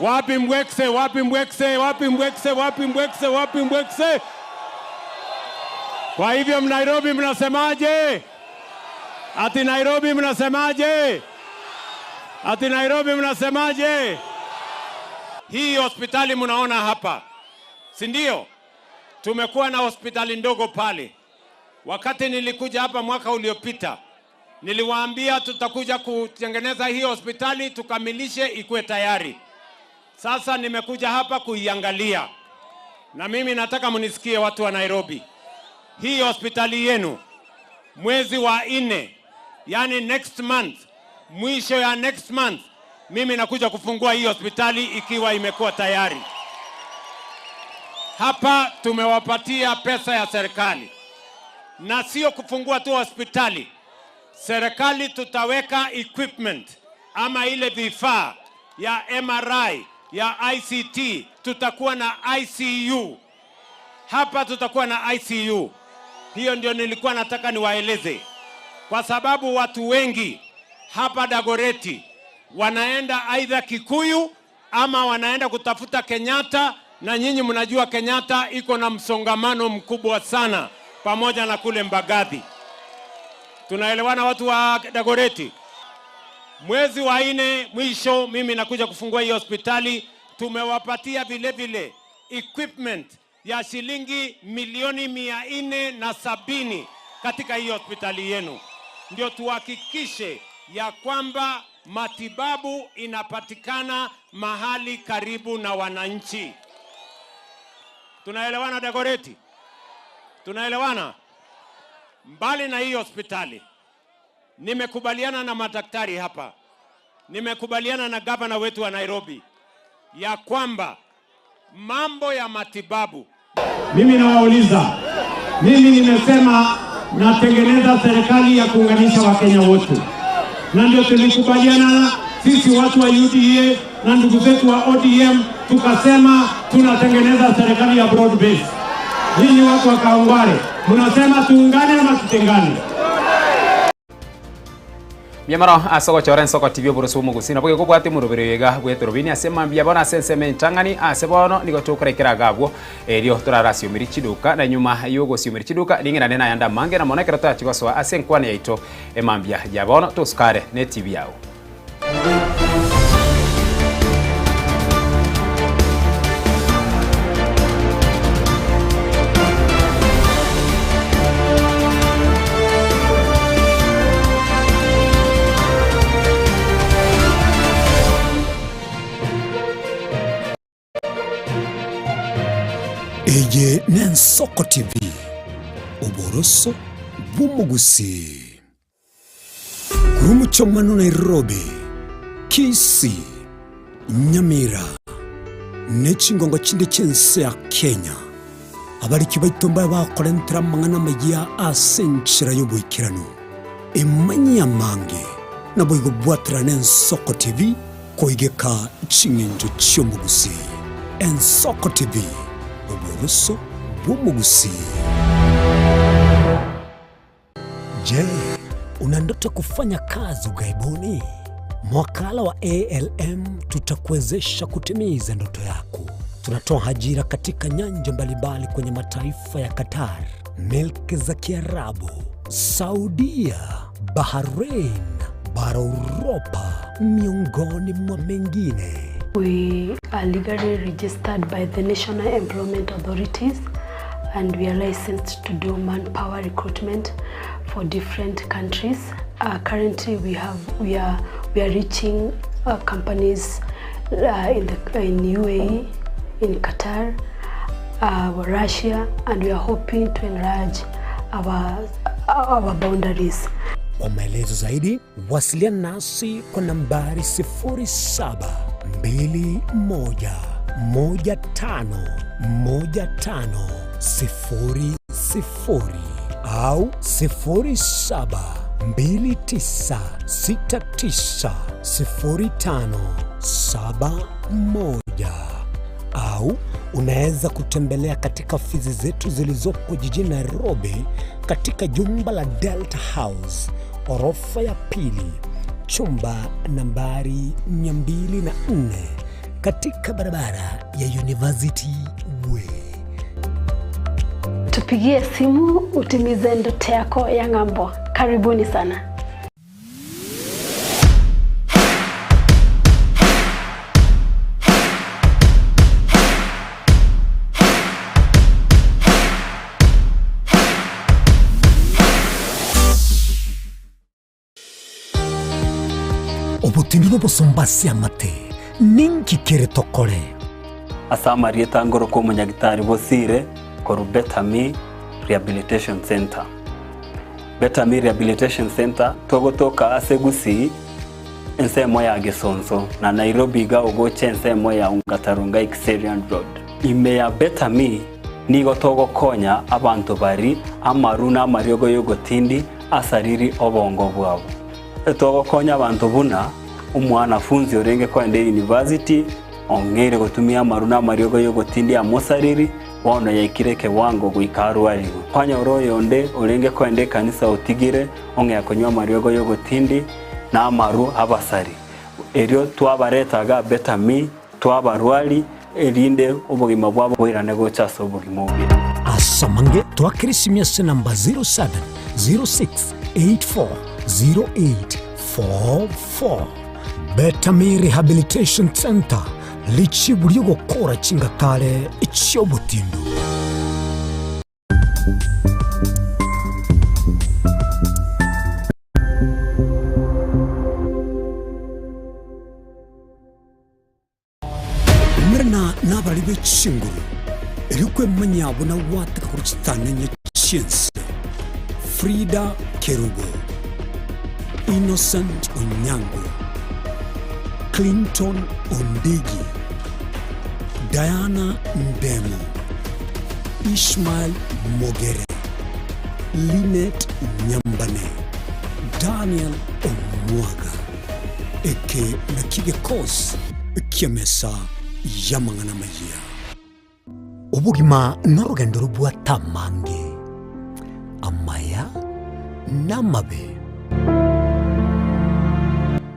Wapi Mbwekse? Wapi Mbwekse? Wapi Mbwekse? Wapi Mbwekse? Wapi Mbwekse? Kwa hivyo Nairobi mnasemaje? Ati Nairobi mnasemaje? Ati Nairobi mnasemaje? Hii hospitali mnaona hapa, si ndio? Tumekuwa na hospitali ndogo pale. Wakati nilikuja hapa mwaka uliopita, niliwaambia tutakuja kutengeneza hii hospitali tukamilishe, ikuwe tayari. Sasa nimekuja hapa kuiangalia, na mimi nataka mnisikie watu wa Nairobi. Hii hospitali yenu mwezi wa nne, yani next month, mwisho ya next month, mimi nakuja kufungua hii hospitali ikiwa imekuwa tayari. Hapa tumewapatia pesa ya serikali, na sio kufungua tu hospitali. Serikali tutaweka equipment ama ile vifaa ya MRI ya ICT, tutakuwa na ICU hapa, tutakuwa na ICU. Hiyo ndio nilikuwa nataka niwaeleze, kwa sababu watu wengi hapa Dagoreti wanaenda aidha Kikuyu ama wanaenda kutafuta Kenyatta, na nyinyi mnajua Kenyatta iko na msongamano mkubwa sana, pamoja na kule Mbagathi. Tunaelewana watu wa Dagoreti? Mwezi wa nne mwisho, mimi nakuja kufungua hii hospitali. Tumewapatia vile vile equipment ya shilingi milioni 470 katika hii hospitali yenu, ndio tuhakikishe ya kwamba matibabu inapatikana mahali karibu na wananchi. Tunaelewana Dagoreti? Tunaelewana? Mbali na hii hospitali, nimekubaliana na madaktari hapa, nimekubaliana na gavana wetu wa Nairobi ya kwamba mambo ya matibabu. Mimi nawauliza, mimi nimesema natengeneza serikali ya kuunganisha Wakenya wote, na ndio tulikubaliana sisi watu wa UDA na ndugu zetu wa ODM, tukasema tunatengeneza serikali ya broad base. Nyinyi watu wa Kawangware mnasema tuungane ama tutengane? Mbuya ase ogochora ensoko TV oboroso bw'omogusii nabo gekobwatia omoroberi oyo iga bw'etorobini ase mambia bono ase ensemo entang'ani ase bono nigo tokoraikera iga abwo erio torarasiomerie chiduka na nyuma y'ogosiomeria chiduka ning'irane nayande amange na mono ekero torachi gosoa ase enkwana yaito emambia ya bono tosukare ne TV yao. Eye n'Ensoko TV, oboroso bw'omogusii. Korwa omochie Nairobi, Kisii, Nyamira, ne chingongo chinde chi'ense ya Kenya, abariki baito mbabe bakorentera amang'ana amayia ase enchera y'oboikeranu. Emanyie amange, naboigo bwaterane Ensoko TV koigeka ching'encho chi'omogusii. Ensoko TV, oboroso bw'omogusii. Je, una ndoto kufanya kazi ughaibuni? Mwakala wa ALM tutakuwezesha kutimiza ndoto yako. Tunatoa ajira katika nyanja mbalimbali kwenye mataifa ya Qatar, milki za Kiarabu, Saudia, Bahrain, bara Uropa, miongoni mwa mengine. We are legally registered by the National Employment Authorities and we are licensed to do manpower recruitment for different countries. Uh, currently we have we are we are reaching uh, companies uh, in the in UAE, in Qatar, uh, Russia and we are hoping to enlarge our our boundaries. Kwa maelezo zaidi wasiliana nasi kwa nambari 0721151500 au 0729690571 au unaweza kutembelea katika ofisi zetu zilizopo jijini Nairobi katika jumba la Delta House orofa ya pili chumba nambari 204 katika barabara ya University Way. Tupigie simu utimize ndoto yako ya ng'ambo. Karibuni sana. Obotindi bw'obosomba ase amate, ninki kere tokore? Ase amarieta ngoroka omonyagitari Bosire korwa Better Me Rehabilitation Centre. Better Me Rehabilitation Centre togotoka ase Gusii ensemo ya Gesonso na Nairobi iga ogocha ensemo ya Ongata Rongai Kiserian Road. Ime ya Better Me nigo togokonya abanto bari amaru na amariogo y'ogotindi asariri obongo bwabo. Togokonya abanto buna omwanafunzi orenge koenda eyunivasiti ong'eire gotumia amaru na amariogo y'ogotindia amosariri, bono yaikire ekewango goika arwarigwe. Kwanyora oyonde orenge koenda ekanisa otigire ong'ea konywa amariogo y'ogotindi na amaru abasari. Erio twabareta iga Better Me, twabarwari, erinde obogima bwabo boirane gocha ase obogima obuya. Ase amange twakere esimi ase namba 0706840844. Betami Rehabilitation Centre, richibu ri'ogokora chingatare chi'obotindu. Umerana nabari be chinguru, erio kwemanya buna gwateka korwa chitanenye chi'ense. Frida Kerubo, Innocent Onyango, Clinton Ondigi, Diana Ndemo, Ishmael Mogere, Linet Nyambane, Daniel Omwaga. Eke nakio gekosi ki'emesa y'amang'ana amayia. Obogima norogendo robwate amange, amaya na amabe.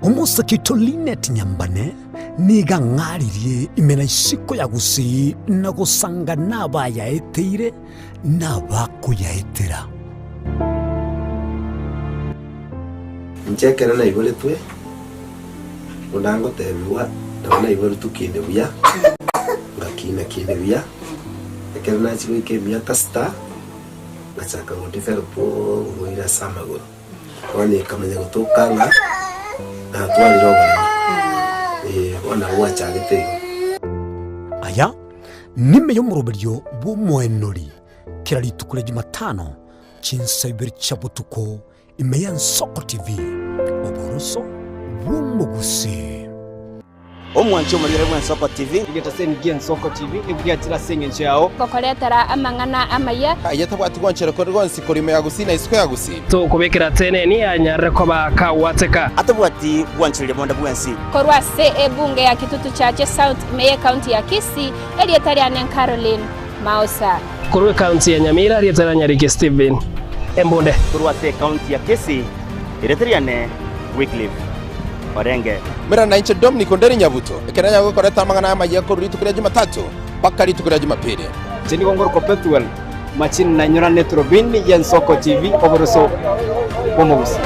Omosake oito Linet Nyambane nigo ang'aririe ime na isiko ya Gusii na gosanga nabayaeteire na abakoyaetera. Inche ekero naiboretwe, buna ngotebigwa, nabo naiboretwe kinde buya, ngakina kinde buya, ekero nachia goika emiaka sita, ngachaka go develop oborwaire ase amagoro. Bono ekamanya gotoka ng'a natwarire oboremo, eh, bono nabo gwachagete igo. Aya nime y'omoroberio bw'omoenori kera rituko ria Jumatano chinsa ibere chia botuko Ime y'Ensoko TV, oboroso bw'omogusii. Omwanchi omorigere bw'Ensoko TV. Egetaseni gi'Ensoko TV nigo giachire ase engencho yao. Gokoretera amang'ana amaya. Aye tabwati gwanchera kore gwonsi korwa ime ya Gusii na isiko ya Gusii. Tokobekera teneni anyarire koba kagwateka. Atabwati gwanchereria bonde bwensi. Korwa ase ebunge ya Kitutu Chache South ime y'Ecounty ya Kisii, erieta riane Caroline Maosa. Korwa ecounty ya Nyamira, erieta ria Nyariki Stephen Embunde. Korwa ase ecounty ya Kisii, erieta riane Wycliffe Orenge. Mera nainche Dominic Onderi Nyabuto, ekero nanyare gokoreta amang'ana aya amayia korwa rituko ria Jumatatu mpaka rituko ria Jumapili. Inche nigo ngorokwa Pethuel Machini na nyorane eturubini y'Ensoko TV oboroso bw'omogusii.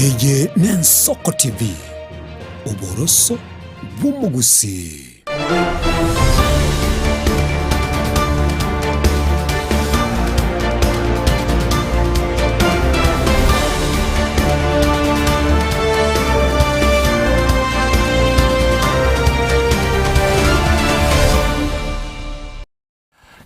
Eye n'Ensoko TV, oboroso bw'omogusii.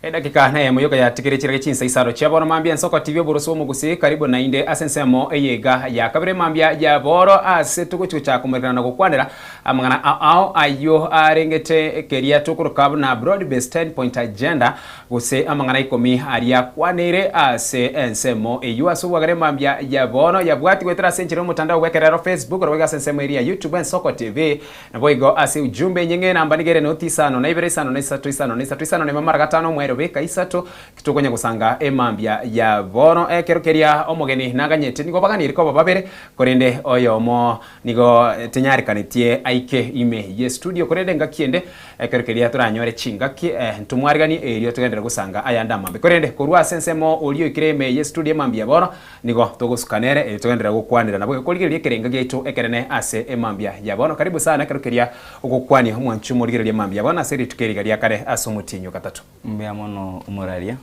Edakika neyemo yoka yatigire chirage chinsa isano chia bono mambia Ensoko TV oboroso bw'omogusii karibu nainde ase ensemo eye iga ya kabere mambia ya boro ase togochi gochaka komorekana na gokwanera amang'ana ao ao ayio arengete keria tokoroka buna broad based 10 point agenda gose amang'ana ikomi aria akwaneire ase ensemo eyio ase obwagare mambia ya bono yabwati goetera ase enchera y'omotandao bw'ekerero Facebook naboigo ase ensemo eria ya YouTube Ensoko TV Naboigo ase ujumbe enyeng'e enamba nigo ere noti isano na ibere isano na isato isano na isato isano na emo mara gatano omwero beka isato titokonya gosanga emambia ya bono. Ekero keria omogeni naganyete nigo baganirie koba babere, korende oyomo nigo tinyarekanetie aike ime ye studio. Korende engaki ende ekero keria toranyore chingaki ntomwariganie erio togenderere gosanga ayande amambe. Korende korwa ase ensemo oria oikire ime ye studio emambia ya bono Nigo togosuka nere erio togenderere gokwanera nabo korigereria ekerengo giaito ekenene ase emambia ya bono. Karibu sana ekero keria ogokwania omwanchi omorigereria emambia ya bono ase rituko eri iga ria kare ase omotienyi o gatato. Mbuya mono omoraria,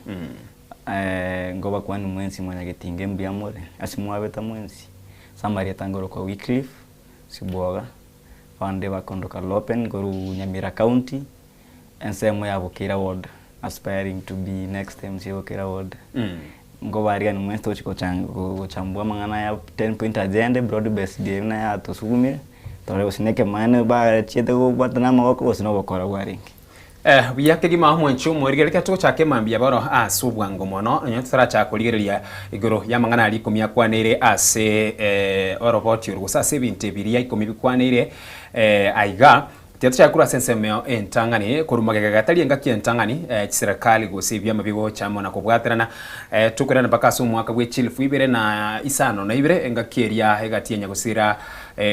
nkobakwania mwensi mwanyagetinga mbuya more ase mwabeta mwensi, ase amarieta ngorokwa Wycliffe Sibwoga, abande bakondoka Lopen korwa Nyamira County, ensemo ya Bukira ward, aspiring to be next MCA Bukira ward. Nkobarigani mwensi tochi gochambua amang'ana aya ten point agenda broad based eye buna yatosugumire, tore gose na ekemaene bachiete kobwatana amaboko gose na obokora bwarenge. Buya kegima omwanchi omorigereria ekero togochaka emambia bono ase obwango mono, nonya totarachaka korigereria igoro y'amang'ana aria ikomi akwaneire ase oroboti oro gose ase ebinto ebiria ikomi bikwaneire aiga. Tiga tochake korwa ase ensemo entang'ani, korwa magega gatari engaki entang'ani, chiserekari gose ebiama bigocha amo na kobwaterana, tokoirana mpaka ase omwaka bwe chilifu ibere na isano na ibere, engaki eria egati ya nyagosira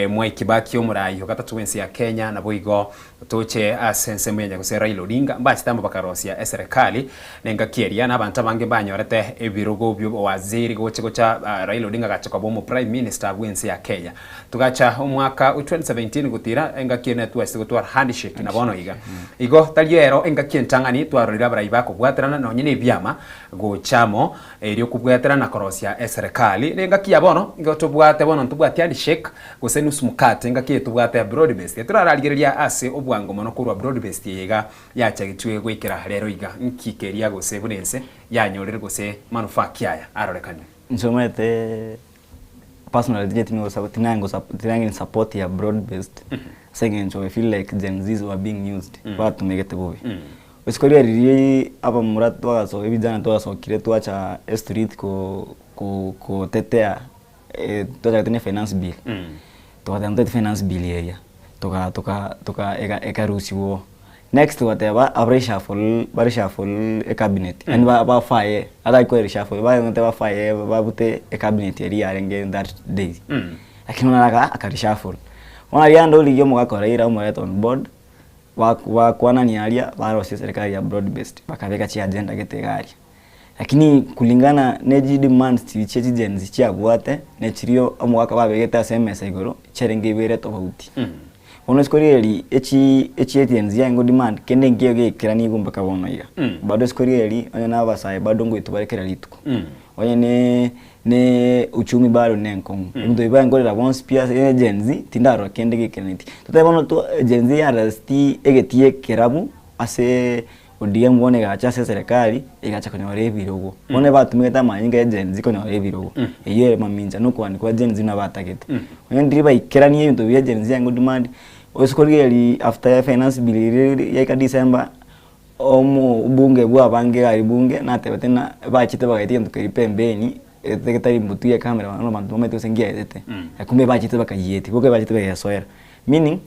Mwai Kibaki omorai o gatato bw'ense ya Kenya, naboigo toche ase ensemo ya nyagosira Raila Odinga, mbachete amo bakarosia eserekari, na engaki eria na abanto abange mbanyorete ebirogo bi'obowaziri gocha gocha Raila Odinga agacha koba omo prime minister bw'ense ya Kenya. Togacha omwaka o 2017 gotira engaki ere twachete gotwara handshake na bono iga. Igo tari ero engaki entang'ani twarorire abarai bakobwaterana nonye na ebiama gocha amo erio kobwaterana na korosia eserekari. Na engaki ya bono igo tobwate bono ntobwati handshake gose nusu mkate engaki eye tobwate broad based. Torararigereria ase obwango mono korwa broad based eye iga yachagetwe goikera rero iga. Nki keria gose buna ense yanyorire gose manufaa ki aya arorekanire? Nsomete Personally inche tingo tinange support ya broad based ase eng'encho I feel like Gen Zs were being used batumegete bobe. Rituko riria riria abamura twagasoka ebijana twasokire twacha estreet ko ko kotetea twachagete ne finance bill togateba ntobwate finance bill eria toka toka toka ekarusiwa oo. Next togateba abareshuffle bareshuffle ecabinet yaani bafaye ata ko reshuffle baete bafaye babute ecabinet eria yarenge that day lakini bono aka akareshuffle. Bono aria ande origia omogaka o Raila omorete on board bakwanania aria barosia eserikari ya broad based bakabeka chiagenda gete iga aria. Lakini kulingana ne chidemands chiria chia chiGen Z chiabwate ne chiria omogaka babegete ase emesa igoro chiarenge ibere tofauti. Bono isiko rieri echi echi eGen Z yarenge godemand kende nkeiyo geikeranigwe mpaka bono iga. Bado isiko rieri onye na abasae bado ngoitwa bare kera rituko. Onye ne ne uchumi bado nenkong'u. Ebinto ebi baenkorera bonsi pi ase eGen Z tindarora kende geikeraneti. Totebe bono twa Gen Z yaraseti egetii ekerabu ase ODM bono egacha ase eserekari, egacha konyora ebirogo. Bono ebatumegete amanyinga ya Gen Z konyora ebirogo. Eyio ere mamincha na okogania kwa Gen Z buna batagete. Onye ndiri baikeranie ebinto bia Gen Z yango demand, ase korigereria after ya finance bill eria yaika December, omo obunge bwa abange iga aria bunge natebete ng'a bachete bagaeta egento keria pembeni, getari motwe ya camera bono abanto bamaete gose ngiaetete, kumbe bachete bakayietia, boka bachete bagaesoera. Meaning,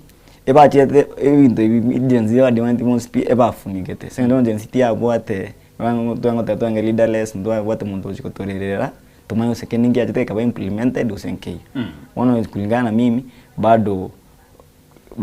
ebachete ebinto ebi Gen Z bademandeti bonsi pi ebafunigete. Ase eng'encho Gen Z tiyabwate twangoteba twange leaderless ntwabwate omonto ogochi gotorerera, tomanye gose kende nkiachete gekaba implemented gose nkeiyo. Bono kulingana na mimi, bado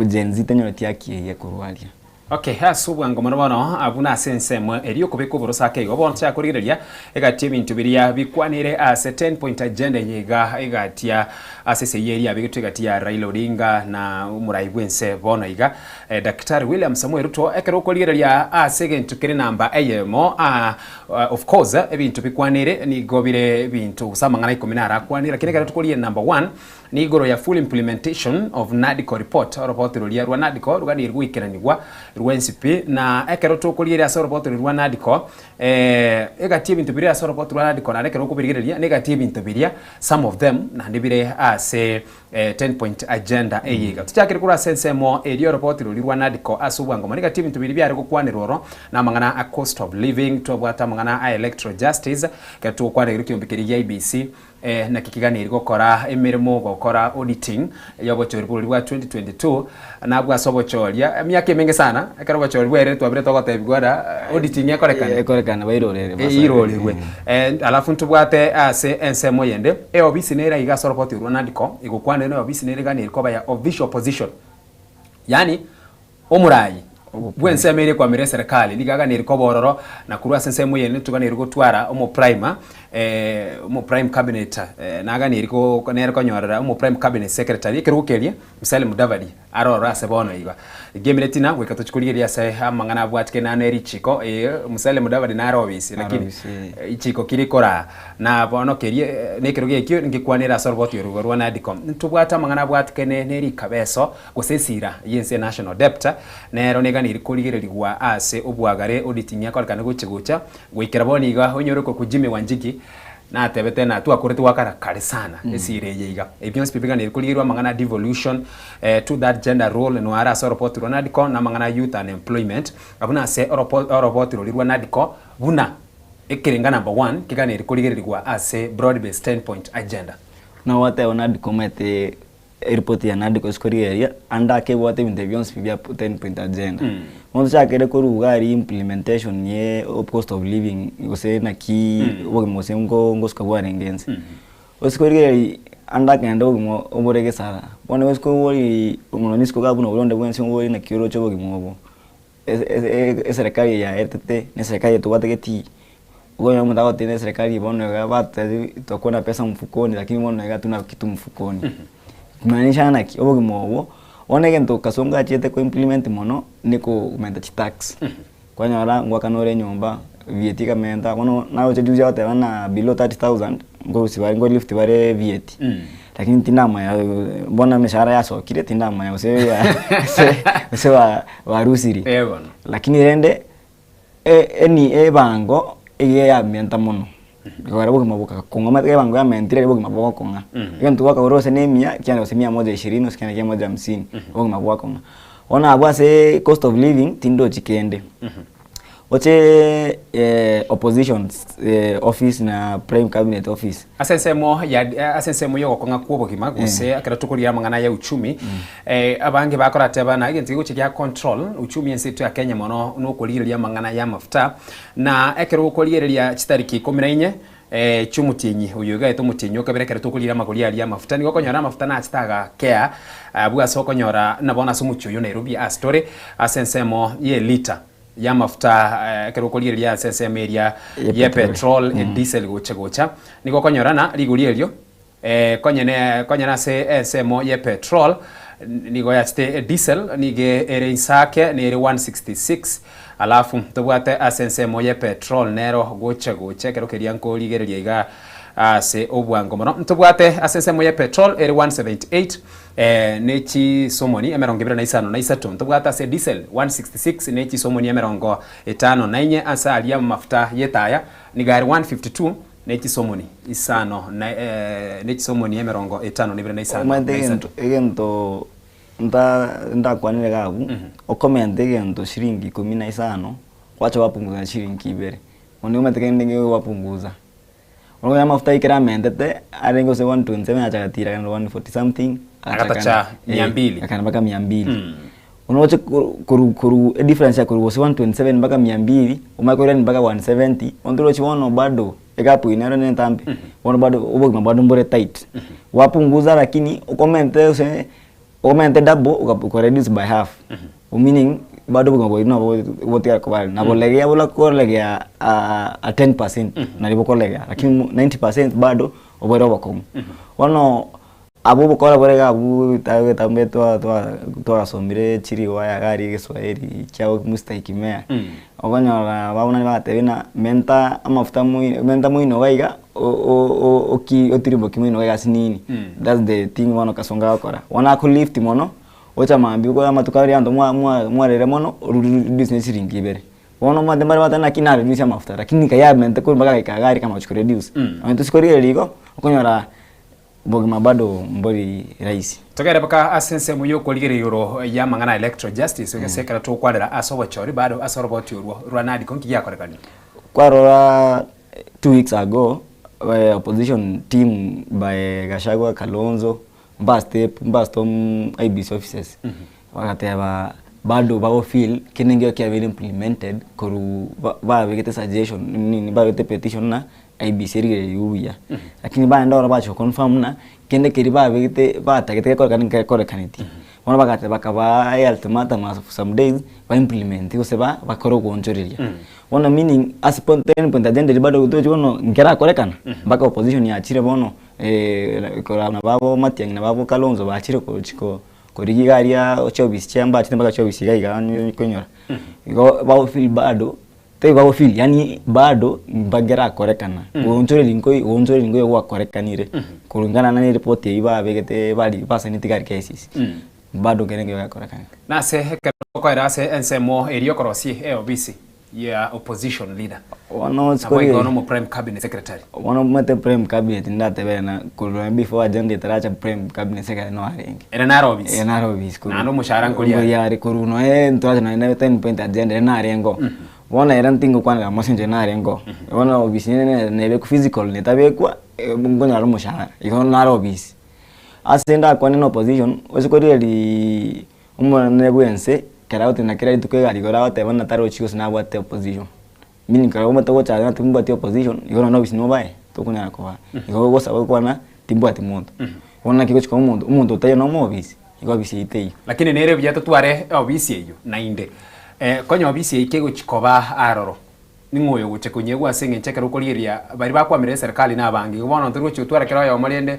Gen Z tenyoreti haki eye korwa aria. Okay, ase obwango mono bono, abwo nase ensemo eria okobeka oboroso ake igo bono tochakorigereria egati ebinto biria bikwanire ase ten point agenda eye iga egatia ase esegi eria yabegetwe egati ya Raila Odinga na omorai bwense bono iga Daktari William Samoei Ruto ekero okorigereria ase egento kere namba eyemo ah of course ebinto bikwanire nigo bire ebinto gose amang'ana ikomi naro akwanire lakini ekero tokorigereria number one Nigoro ya full implementation of NADCO report, oroboti roria rwa NADCO ruganeirie goikeranigwa rwensi pi, na ekero tokorigereria ase oroboti roria rwa NADCO, egati ebinto biria ase oroboti rwa NADCO naende ekero okobirigereria na egati ebinto biria some of them naende bire ase ten point agenda eye iga. Tochakere korwa ase ensemo eria oroboti roria rwa NADCO ase obwango mono, egati ebinto biria biare gokwanerwa oro na amang'ana a cost of living, twabwate amang'ana a electoral justice, ekero togokwana ekero ekiombe keria gia IEBC, Naki kiganeirie gokora emeremo gokora auditing y'obochori boria bwa 2022 nabwo ase obochoria emiaka emenge sana ekero obochori bwaerire twabire togotebigwa ng'a auditing ekorekane Ekorekane bairorere Eh, irorerwe alafu ntobwate ase ensemo eyende eofisi nere iga ase oroboti orwo NADCO egokwanera na eofisi nere eganeiri koba ya official position yaani Omorai bw'ensemo eria ekwamera eserekari nigo aganeiri koba ororo, na korwa ase ensemo eyende ntoganeiri gotwara omoprime omoprime cabinet naganeiri nere konyorera omoprime cabinet secretary ekerogo keria Musalia Mudavadi are ororo ase bono iga. Egemineti tina goika tochie korigereria ase amang'ana abwatike nane richiko Musalia Mudavadi nare obisi lakini richiko ki rikoraa na bono keria na ekerogo ekio ngekwanere ase oroboti orwo rwa NADCO. Ntobwate amang'ana abwatikene ne rikabeso Gose esira y'ense national debt nero neganiri korigererigwa ase obwagare auditing ekorekane gochia gocha goikera bono iga onyore okorokwa Jimmy Wanjigi natebete na twakorete goakana kare sana esira eye iga. Ebi bionsi pi biganiri korigererwa amang'ana a devolution to that gender role noare ase oropoti rwa NADCO na amang'ana a youth unemployment abwo nase oroboti roria rwa NADCO buna ekerenga number one keganiri korigererigwa ase broad based 10 point agenda. Nogoteba NADCO omanyete Eripoti ya NADCO ase korigereria ande akebwate ebinto ebi bionsi pi bia ten point agenda. Bono tochakere korwa iga aria implementation ye cost of living gose naki obogima gose nko ngosuka bwarenge ense. Ase korigereria ande akenda obogima obore gesara, bono ase kobori omonto isiko iga buna oria onde bwensi obori naki oroche obogima obo. Eserekari eye yaetete, na eserekari eye tobwate getii, okonyora omonto agoteba eserekari bono iga batotebia tutakuwa na pesa mfukoni lakini bono iga hatuna kitu mfukoni. Kumaanisha naki, obogima obwo, bono egento Kasongo achiete ko implement mono, ni komenta chitax, kwanyora ngoakana ore enyomba, VAT ekamenta, bono naroche juzi agoteba ng'a below 30,000 nkorusia bare nko lift bare VAT. Lakini tindamanya bono emeshahara yasokire tindamanya gose gose barusirie. Eh bono. Lakini rende eni ebango iga yamenta mono. Ekero obogima bogakong'a omanyete ebango yamentire riria obogima bogokong'a. Egento gwakagora gose na emia kianda gose mia moja ishirini gose kianda kia moja hamsini, obogima bwakong'a. Bono abwo ase cost of living tindochi kende. Oche opposition office na prime cabinet office. Ase ensemo ya ase ensemo y'ogokong'a kw'obogima gose ekero tokoria amang'ana ya uchumi abange bakorateba na egento kegochia gia control uchumi ense yaito ya Kenya mono nokorigereria amang'ana ya amafuta na ekero okorigereria chitariki ikomi na inye chi'omotienyi oyo iga aete omotienyi o kabere ekero tokorigereria amagori aria y'amafuta nigo okonyora amafuta nachete agakea abwo ase okonyora na bono ase omochie oyo Nairobi ase tore ase ensemo y'elita. Y'amafuta ekero okorigereria ase ensemo eria ye petrol, diesel gocha gocha, nigo okonyora na rigori erio konye ne konye ase ensemo ye petrol nigo yachete diesel nigo ere inse ake nere 166 alafu tobwate ase ensemo ye petrol nero gocha gocha ekero keria nkorigereria iga ase obwango mono ntobwate ase ensemo ye petrol ere 178 ne chisomoni emerongo ebere na isano na isato, ntobwate ase diesel 166 ne chisomoni emerongo etano na inye, ase aria amafuta y'etaya nigo are 152 ne chisomoni isano na ne chisomoni emerongo etano na ibere na isano Omanyete na egento isato. egento nta ndakwanire iga abwo, okomenta egento shilingi ikomi na isano, gwacha gwapunguza na shilingi ibere, bono omanyete kende ngegopunguza. Bono onye amafuta ekero amentete, arenge gose 127 agacha agatira kando 140 something, Agatacha mia mbili. akagenda mpaka mia mbili. Bono oche koru koru koru edifference ya korwa gose 127 mpaka mia mbili, omanye koirania mpaka 170, onto roche bono bado egap eywo nero nentambe, bono bado obogima bado mbore tight. Wapunguza lakini okomente gose omente double oka reduce by half, meaning. bado obogima bwaino nabo botigare koba nabo legea buna koregea a 10% nari bokoregea lakini 90% bado oboere obokong'u. Bono abwo obokora bore iga abwo egetambe twa twa twasomire chiriwaya iga aria egeswahili kia mstahiki meya, okonyora abana bagatebia ng'a menta amafuta moi menta moino iga iga oki otirimboki moino iga iga asinini, that's the thing bono kasongo agokora. Bono akolift mono, ocha mambia okore amatuko aria abanto mwa mwa mwarire mono, orudusie ne chiringi ibere. Bono omanyete mbare bateba naki nareduce amafuta lakini kayamente korwa mpaka agaika iga aria kamagochi koreduce. Onye tosikorigereria igo, okonyora Obogima bado mbori rahisi. Togende mpaka ase ensemo y'okorigereria igoro y'amang'ana a electoral justice gose ekero togokwanera ase obochori bado ase oroboti orwo rwa NADCO nki giakorekanire? Kwarora 2 weeks ago opposition team by Gachagua, Kalonzo mba step mba storm IEBC offices bagateba bado bago feel kende nkeiyo kiabeire implemented korwa babegete suggestion nini babegete petition ng'a IEBC erigereria buya, lakini baende ororo bachia goconfirm buna kende keria babegete batagete gekorekane nkekorekaneti. Bono bagateba bakabaa ultimatum as of some days ba implement gose ba bakore ogoonchoreria. Bono meaning ase point ten point agenda eria bado tochi bono nkerakorekana mpaka opposition yachire bono korwa nababo Matiang'i nababo Kalonzo bachire kochi ko korigia iga aria chiofisi chia mbachete mpaka chiofisi iga iga konyora. Igo bagofeel bado Tari bagofeel yaani bado mbagerakorekana goonchoreria nkoi goonchoreria nkoi gwakorekanire kulingana na eripoti eywo babegete bari basaineti gari KICC bado kere nkeigo gekorekanire. Nase ekero okoera ase ensemo eria okorosia eobisi ya opposition leader Bono nabo igo nomo prime cabinet secretary. Bono omanyete prime cabinet ndatebere na korwa before agenda etaracha prime cabinet secretary no arenge. Ere nare obisi. Ere nare obisi korwa. Naende omoshahara nkoria are. Nkoria are korwa noe ntorache nonya na ten point agenda ere narenge oo. Bono ere ntingokwanera amo ase eng'encho narenge oo. Bono obisi nere nebekwa physical netabekwa nkonyora omoshahara igo nare obisi. Ase ndakwane na opposition, ase korigereria omonene bwa ense ekero agoteba kera rituko egari igoro agoteba buna tarochi gose nabwate opposition. Meaning ekero omanyete gocha iga timbwati opposition, igo nonye obisi nobae, tokonyara kobaa. Igo ogosaba gokwana, timbwati monto. Bono naki gochia koba omonto, omonto otaiyo nomo obisi, igo obisi eyio teiyo. Lakini nere buya totware obisi eyio naende. Konya obisi eyio kegochia koba aroro, ning'o oyo ogochia konyegwa ase eng'encho ekero okorigereria baria bakwamera eserikali na abange. Igo bono ntori gochia gotwara kera oyomo rende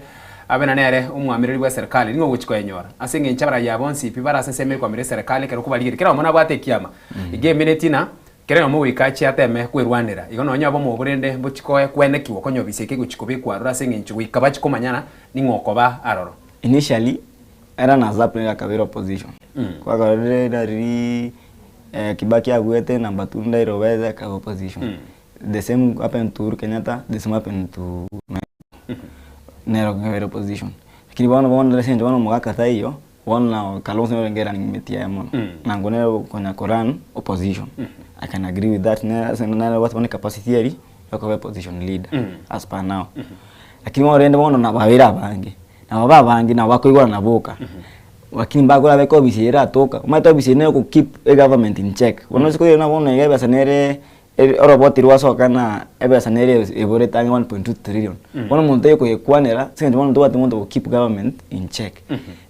abe na nere omwamereri bwa eserikali, ning'o ogochia koyenyora? Ase eng'encho abarayia aba bonsi pi bare ase ensemo ekwamera eserikali ekero okobarigereria, kera oyomo nabwate ekiama. Iga emineti na Kera oyomo goika achie ateme kwerwanera. Igo nonya obomo obo rende mbochie koe kwenekigwa konya obisi eke egochia kobekwa aroro ase eng'encho goika bachie komanyana ning'o okoba aroro. Initially, era na Zap nere akabeire opposition. Kwakorire riria Kibaki abuete number two Raila obete akaba opposition. The same happened to Uhuru Kenyatta, the same happened to nere okabeire opposition. Lakini bono bono ase eng'encho bono omogaka taiyo, Bono nao Kalonzo nere orenge running mate yaye mono, na nko nere okonya ko run opposition. I can agree with that nere ase nere obwate bono ecapacity eria ya koba opposition leader as per now. Lakini bono rende bono nabo babeire abange, nabo babe abange nabo bakoigwana boka, lakini mbakorabeka obisi eye eratoka, omanyete obisi eye neye oko keep egovernment in check. Bono ase koirana bono iga ebesa nere Oroboti rwasoka na ebesa nere eborete ang'e 1.2 trillion. Bono omonto oyokoyekwanera ase eng'encho bono ntobwati monto ogo keep government in check.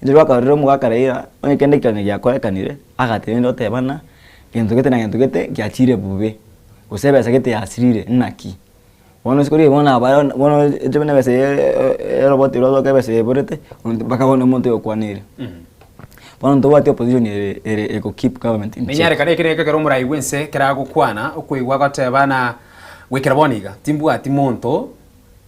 Inche rwakarorire omogaka Raila onye kende ekiagera giakorekanire, agatenena oteba ng'a gento gete na gento gete giachire bobe, gose ebesa gete yasirire naki. Bono isiko riria bono aba bono inche buna ebesa eye oroboti rwasoka ebesa eborete, mpaka bono omonto oyokwaneire. Bono ntobwati opposition ere ere ego keep government in check. Nenyarekane eke nekio ekero omorai bw'ense ekero agokwana, okoigwa agoteba na goikera bono iga, timbwati monto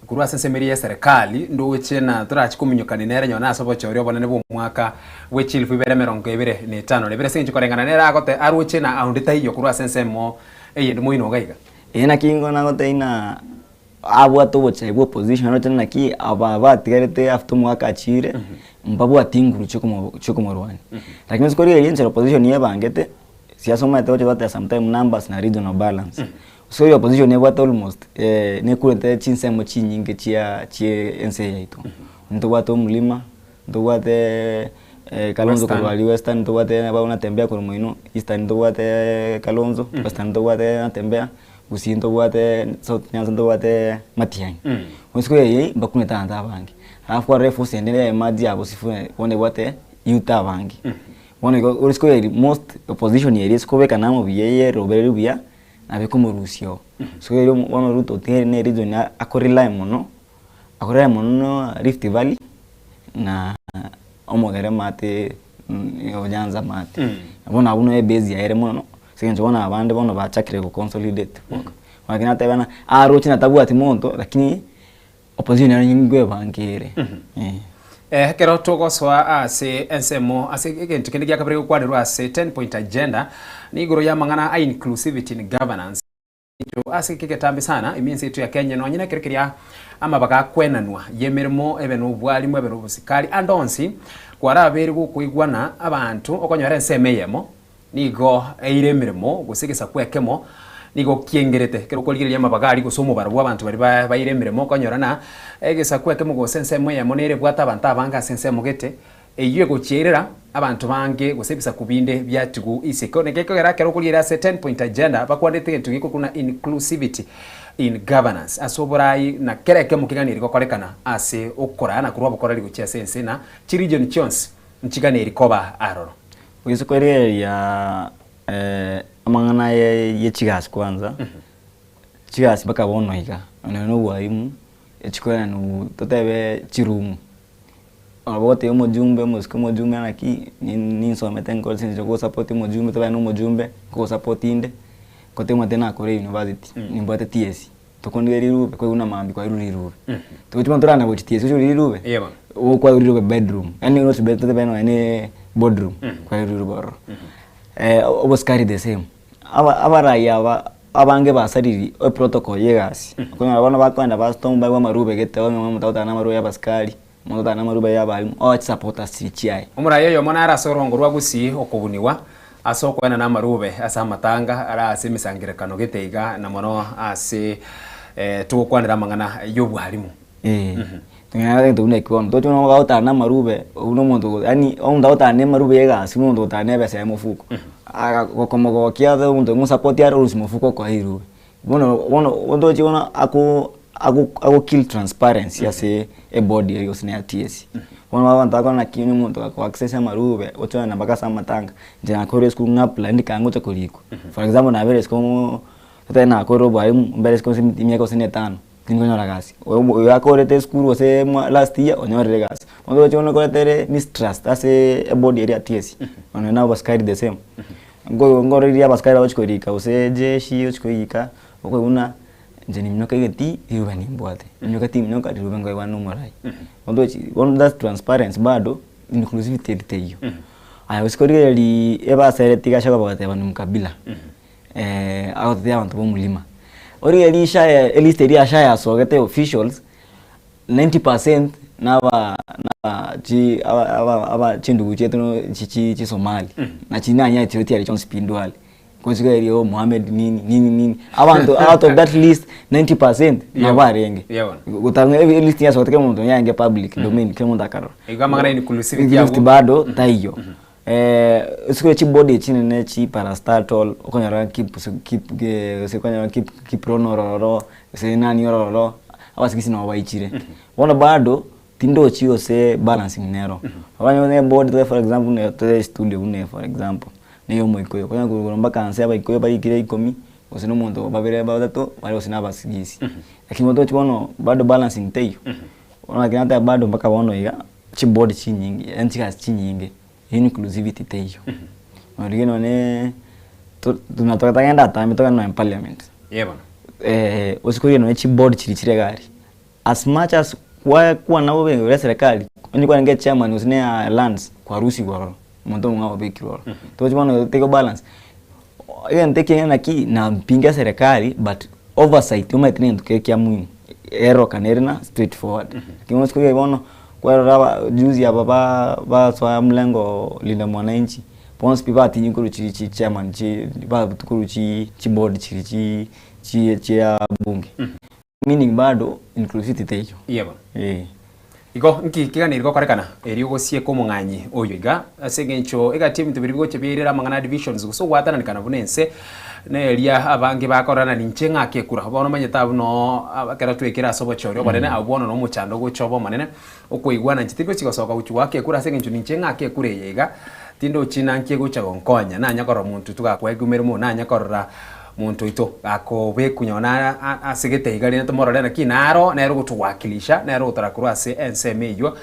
korwa ase ensemo eria y'eserekari ndoche na torachi kominyokania nere nonye ase obochori obonene bw'omwaka bwe chilifu ibere emerongo ebere na etano na ibere ase eng'encho koreng'ana nere agote aroche na aonde taiyo korwa ase ensemo eyende moino iga iga. Eye naki nigo nagotebia ng'a abwate obochai bwa opposition aroche naki aba batigarete after omwaka achire mbabwati nguru chiokomorwania. Lakini ase korigereria enchera opposition yebangete, siasa omanyete gocha goteba sometime numbers na regional balance. So oyo opposition ebwate almost nekurete chinsemo chinyinge chia chie ense eye yaito. Ntobwate omlima, ntobwate Kalonzo korwa aria western, ntobwate abwo Natembeya korwa moino eastern ntobwate Kalonzo, western ntobwate Natembeya. Gusii ntobwate South Nyanza ntobwate Matiang'i. Bono isiko eye mbakunete abanto abange. Alafu kwarora eforce ende ya emerge ya Sifuna bono ebwate youth abange. Bono igo ore isiko eri most opposition eria ase kobeka namo buya yerobereria buya, nabo ekomorusia oo. So erio bono Ruto otigari na ereason ako rely mono, ako rely mono Rift Valley na omogere maate o Nyanza maate. Bono abwo noo ebase yaye ere mono, ase eng'encho bono abande bono bachakire go consolidate boka. Lakini nateba ng'a aroche natabwati monto lakini opposition ere nkoebange ere eh. Ekero togosoa ase ensemo ase egento kende gia kabere gokwanerwa ase ten point agenda nigoro y'amang'ana a inclusivity in governance. Ase eke egetambe sana ime ense yaito ya Kenya nonye nekero keria amabaga akwenanwa y'emeremo ebe nobwalimu ebe nobosikari ande onsi kwarabeire gokoigwana abanto okonyora ensemo eyemo nigo eire emeremo gose egesaku ekemo nigo kiengerete ekero okorigereria amabaga aria gose omobaro bw'abanto baria baire emeremo okonyora na egesaku ekemo gose ensemo eyemo nere ebwate abanto abange ase ensemo gete Eyio egochiairera abanto bange gose ebisaku binde biatigwa isiko. Naki ekogera ekero okorigereria ase ten point agenda bakwanete egento gekorokwa buna inclusivity in governance ase oborai na kera ekemo keganeri gokorekana ase okoraa na korwa obokoreri gochia ase ense na chiregion chionsi nchiganeri koba aroro. Gose korigereria amang'ana ye chigasi kwanza, chigasi mpaka bono iga, nonya na obwalimu, echikoenanwa totebe chiroom. Nabo ogotebia omojumbe omosike omojumbe naki ninsomete nkore ase eng'encho gosupport omojumbe tobe na omojumbe nkogosupport inde, ngote omanyete nakore university nimbwate TSC, tokondire rirube kwaigwa buna mambia kwairure rirube. Togochi bono torana gochi TSC oche rirube, ogo kwairure rirube bedroom, yaani not bed totebe nonye ne boardroom kwairure rirube ororo. Obosikari the same, aba abarai aba abange basariri eprotocol ya egasi, okonyora bono bakoenda bastorm baegwe amarube gete onye omonto agotara na amarube ya abasikari. Omonto otari namarube y'abalimu, oe chisupporters chiria chiaye. Omoraia oyomo nare ase orongo rwa Gusii okobunigwa ase okoenana amarube ase amatanga are ase emesangererekano gete iga na mono ase togokwanera amang'ana y'obwarimu. Eh, tong'ana egento buna ekio bono, toche buna ogotara na amarube, oywo na omonto ogo yaani omonto agotara na amarube ya egasi buna omonto ogotara na ebesa ya mofuko. Aga gokomogokia ase omonto omosupport are orusia mofuko okoa rirube. Bono bono ontoche bono ako ako ako kill transparency ase ebody eye gose na ya TSC. Bono abanto bakora naki onye omonto gako access amarube gochorana mpaka ase amatanga, inche nakorire esukuru ng'a apply ndikanga ngocha korikwa. For example nabeire isiko moo totebe nakorire obwalimu mbere isiko ase emiaka gose na etano, tindikonyora gasi. Oyo oyo akorete esukuru gose mwa last year onyorire egasi. Bono oroche bono ekoreta ere mistrust ase ebody eria ya TSC, nonye na abasikari the same. Nko nkorigia abasikari bagochi korika gose jeshi gochi korika, okoigwa buna inche niminyoka egetii riruba nimbwate, niminyoka timinyoka riruba nkoigwana na omorai. Ontochi bono that's transparency bado inclusivity eri teiyo. Aya gose korigereria ebasereti iga Gachagua bagateba ni mkabila, agotebi abanto ba omorima. Origereria SHA elist eria ya SHA yasogete officials, 90 percent naba naba chi aba aba aba chindugu chiaito no chi chi chisomali na chiri nanye chiro chiari chionsi pi ndware kosika erio oh Mohammed nini nini nini abanto out of that list 90 percent nabo barenge gotanga elist yasoete kera omonto yarenge public domain kera omonto akarora. Igo amang'ana inclusivity abwo. Bado taiyo. Isiko chibody echi chinene chi parastatal okonyora kip kip gose okonyora kip kiprono ororo gose nani ororo abasigisi nabo baichire. Bono bado tindochi gose balancing nero. Okonyora buna ebody tore for example buna tore estudio buna eye for example, na eya omoikoyo, okonyora korwa igoro mpaka nse abaikoyo baikire ikomi gose na omonto babere batato bare gose na abasigisi. Lakini otochi bono bado balancing teiyo, bono naki nateba bado mpaka bono iga. Chibodi chinyinge yaani chigasi chinyinge, inclusivity teiyo. Norigia nonye buna totagenda atambe togende nonye parliament. Ee bono. Gose korigia nonye chibodi chiria chire iga aria, as much as kwakwana bobe igoro ya eserekari, onye kwarenge echairman gose ne lands, kwarusigwe ororo, omonto omong'ao obekirwe ororo. Tochi bono teigo balance, egento ekiya naki nampinga eserekari but oversight omanyete negento kere kia muhimu, erorokane ere na straight forward. Lakini bono sikoiyo bono, kwarora aba juzi aba ba basoa mlengo linda mwananchi, bonsi pi batinywa korwa chi chi chairman chi babutu korwa chi chiboard chiri chi chi chia bunge. Meaning bado inclusivity teiyo. Yebo. Eh. Igo nki keganeri gokorekana erio gosieka omong'anyi oyo iga? Ase engencho egati ebinto biria bigocha biairera amang'ana a divisions gose ogwatananikana buna ense na eria abange bakorora ninche ng'ake ekura. Bono omanyete abwo noo ekero twekire ase obochori obonene abwo bono na omochando ogocha obe omonene okoigwana inche tindi gochi gosoka gochi goaka ekura ase engencho ninche ng'ake ekura eye iga. Tindochi nanki egocha gonkonya, nanya korora monto oito gakwegumera mono, nanya korora monto oito gakobekwa nonye na ase gete iga rende tomorore naki naro nere ogotowakilisha, nere ogotora korwa ase ensemo eywo.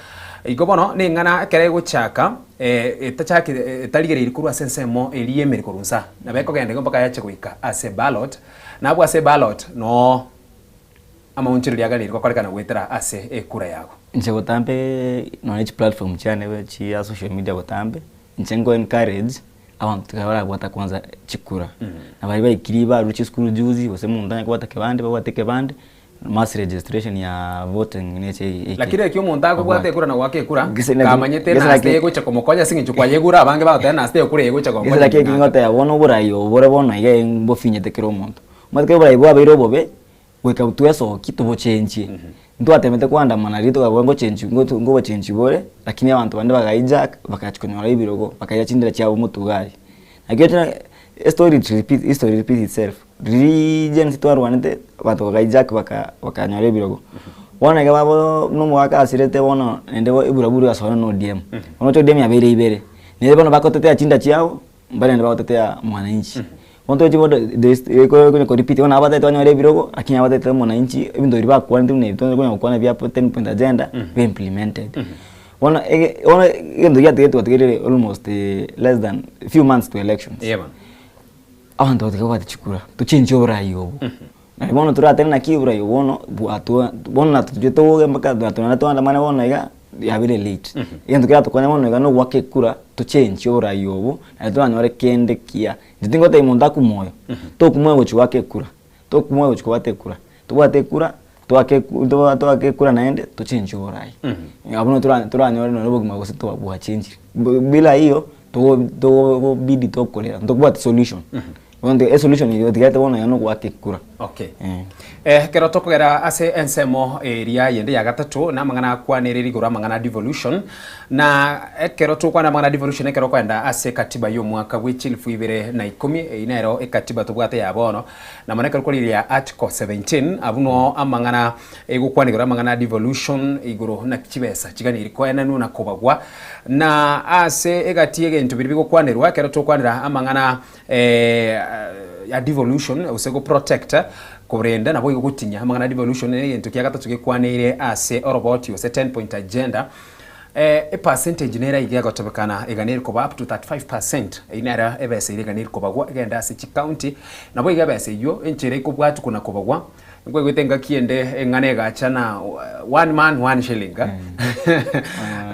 Igo bono neng'ana ekero egochaka etachakire etarigereiri korwa ase ensemo eria y'emeri korwa nsa, nabo ekogenda igo mpaka yacha goika ase ballot, nabwo ase ballot noo amaonchoreria aganeiri gokorekana goetera ase ekura yago. Inche botambe nonya chiplatform chiane chia social media botambe, inche nko encourage abanto tiga barabwata kwanza chikura. Na baria baikire barure chisukuru juzi gose omonto onye kobwata kebande babwate ekebande, mass registration ya voting neche eike. Lakini ekio omonto akobwata ekura na goaka ekura, Gese naki- kamanyete gese nase naki- egocha komokonya ase eng'encho kwayegure abange bagoteba nase ekura egocha Gese gonkonya naki inche ng'ake. ekingoteba bono oborai obo bore bono iga mbofinyete kera omonto. Omanyete ekero oborai bwabeire obobe, goika twesokie tobochenchie. Ntwatemete koandamana riria tokabua ngochenchi ngobochenchi bore, lakini abanto bande baga hijack bagachia konyora ebirogo bakaira chindira chiabo motwe iga aria. Naki oche estory it repeat history repeat itself, riria Gen Z twarwanete abanto baga hijack baka bakanyora ebirogo. Bono iga babo buna omogaka asirete bono naende eburaburu egasoana na ODM. Bono oche ODM yabeire ibere, nere bono bagotetea chinda chiabo. Mbare naende bagotetea mwananchi. Bono tochi bono konya ko repeat bono abatete banyore ebirogo lakini abatete mwananchi ebinto biria bakwanete buna ebi twanyare konya gokwana bia ten point agenda be implemented. Bono ege bono egento giatigaire twatigaire almost less than few months to elections. Eeh bono. Abanto batiga babwate chikura, tochenchie oborai obo. Naende bono toratebe naki oborai obo bono bwatwa bono natotwe togoge mpaka naende toandamane bono iga, yabeire late. Egento keratokonye bono iga nogoaka ekura tochenchie oborai obo naende toranyore kende kiya. Inche tingotebia monto akwe moyo, tokwa moyo gochia goaka ekura, tokwa moyo gochia kobwata ekura, tobwate ekura toake eku toake ekura naende tochenchie oborai. Abwo nabo tora toranyore nonye obogima gose twa bwachenchire. Bila hiyo togo togobidi tokorera ntobwati solution. Bono esolution eye otigarete bono iga nogoaka ekura. Okay. Eh. Ekero tokogera ase ensemo eria yende ya gatato na amang'ana akwanereri igoro amang'ana a devolution na ekero tokwana amang'ana a devolution ekero okoenda ase ekatiba ya omwaka bwe chilifu ibere na ikomi eyio nero ekatiba tobwate ya bono na mono ekero korigereria article 17 abwo noo amang'ana egokwana igoro amang'ana a devolution igoro naki chibesa chiganeiri koenanwa na kobagwa na ase egati egento biria bigokwanerwa ekero tokwanera amang'ana ya devolution gose go protect korenda naboigo gotinya amang'ana a devolution ne egento kia gatato gekwaneire ase oroboti gose ten point agenda e percentage nere iga egotebekana eganeire koba up to 35% eyio nere ebesa eria eganeire kobagwa egende ase chicounty naboigo ebesa eyio enchera ekobwatwa na kobagwa Nkwaigwete engaki ende eng'ana egacha na one man one shilling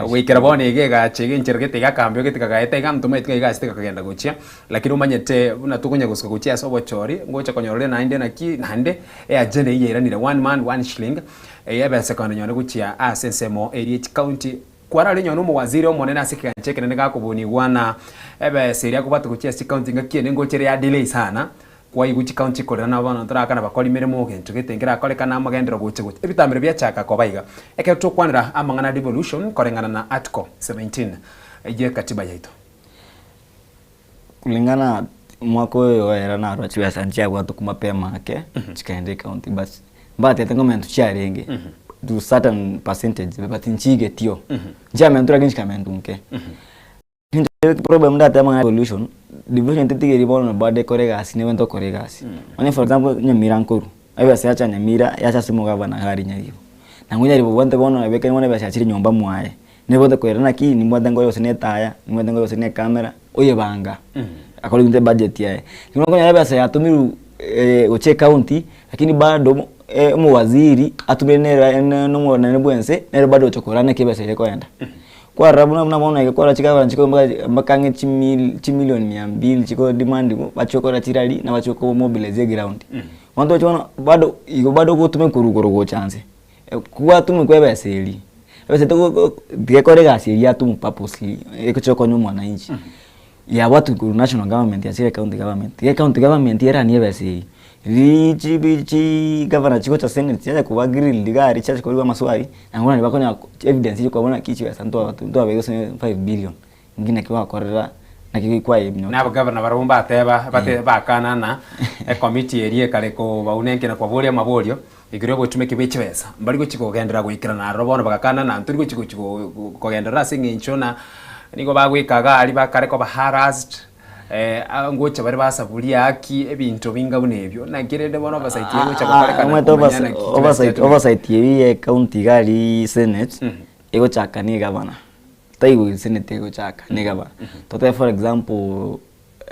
goikera bono iga egacha iga enchera gete iga akambio gete kagaeta iga ntomaeti ng'a iga ase tikakagenda gochia lakini omanyete buna tokonya gosuka gochia ase obochori ngocha konyora ore naende naki naende eagenda eyio yairanire one man one shilling eye ebesa ekogenda nyore gochia ase ensemo eria echicounty Kwarare nonye nomowaziri omonene ase ekegancha ekenene gakobunigwa na ebesa eria akobwata gochia ase chicounty ngaki ende ngocha ere ya delay sana Kwaigwa chikaunti chikorera nabo bono torakana bakori meremo gento gete nkerakorekana amagenderero gocha gocha ebitambero biachaka koba iga. Ekero tokwanera amang'ana a devolution koreng'ana na article 17 ye katiba yaito. Kulingana mwaka oyo oera narora chibesa nchiabwatwa mapema ake chikaenda ecounty but mbatete ng'a chiarenge to certain percentage but nchigetio nchiamentwa lakini chikamentwa nke. Problem ndatebe amang'ana ya devolution, devolution tetigeri bono bado ekore egasi nigo ntokora egasi. Onye for example Nyamira nkorwa, ebesa yacha Nyamira yacha ase omogabana iga aria Nyaribo. Nang'o Nyaribo obwate bono nabekire bono ebesa yachire nyomba mwaye, nebwate koira naki nimbwate nkore gose na etaya, nimbwate nkore gose na ecamera, oyebanga according to ebudget yaye. Nigo okonyora ebesa yatomirwe gochia ecounty lakini bado omowaziri atumire nere nomonene bwa ense nere bado ogocha korora naki ebesa eria ekoenda. Kwarora buna buna bono iga kwarora chigavana chiko mpaka mpaka ang'e chimil chimilion mia mbili chiko demandiwa bachie gokora chirally na bachie ko mobilize eground. Bono toche bono bado igo bado ogotumia korwa igoro gocha nse, kwatumekwa ebesa eria, ebesa togo tiga ekore egasi eria yatumwa purposely egochia gokonya omwananchi, yabwatwa korwa national government yachire county government, tiga ecounty government eranie ebesa eywo. Riiii chibi chigavana chigocha senate chiacha koba grilled iga aria chiacha korigwa amaswali, naende naende bakonyora evidence yokoba naki chibesa ntwaba ntwabeka gose 5 billion, inki naki gwakorera naki kwayeminyokia. Na abagavana barabwo mbateba bate bakana ng'a ekomiti eria ekare kobaunenkia na kobaboria amaborio igoro y'obotumeki bwe chibesa, mbari gochia kogenderera goikerana aroro bono bagakana ng'a ntori gochia gochia kogenderera ase eng'encho ng'a. Nigo bagoika iga aria bakare koba harassed, ngocha bare basaburia haki, ebinto binga buna ebio. Naki rende bono oversight eye egocha gokorekana Omanyete komanya naki chibesa oversight chiatumeka? oversight eywo ya ecounty iga aria senate, egochaka na egavana, taigo senate egochaka na egavana. Totebe for example,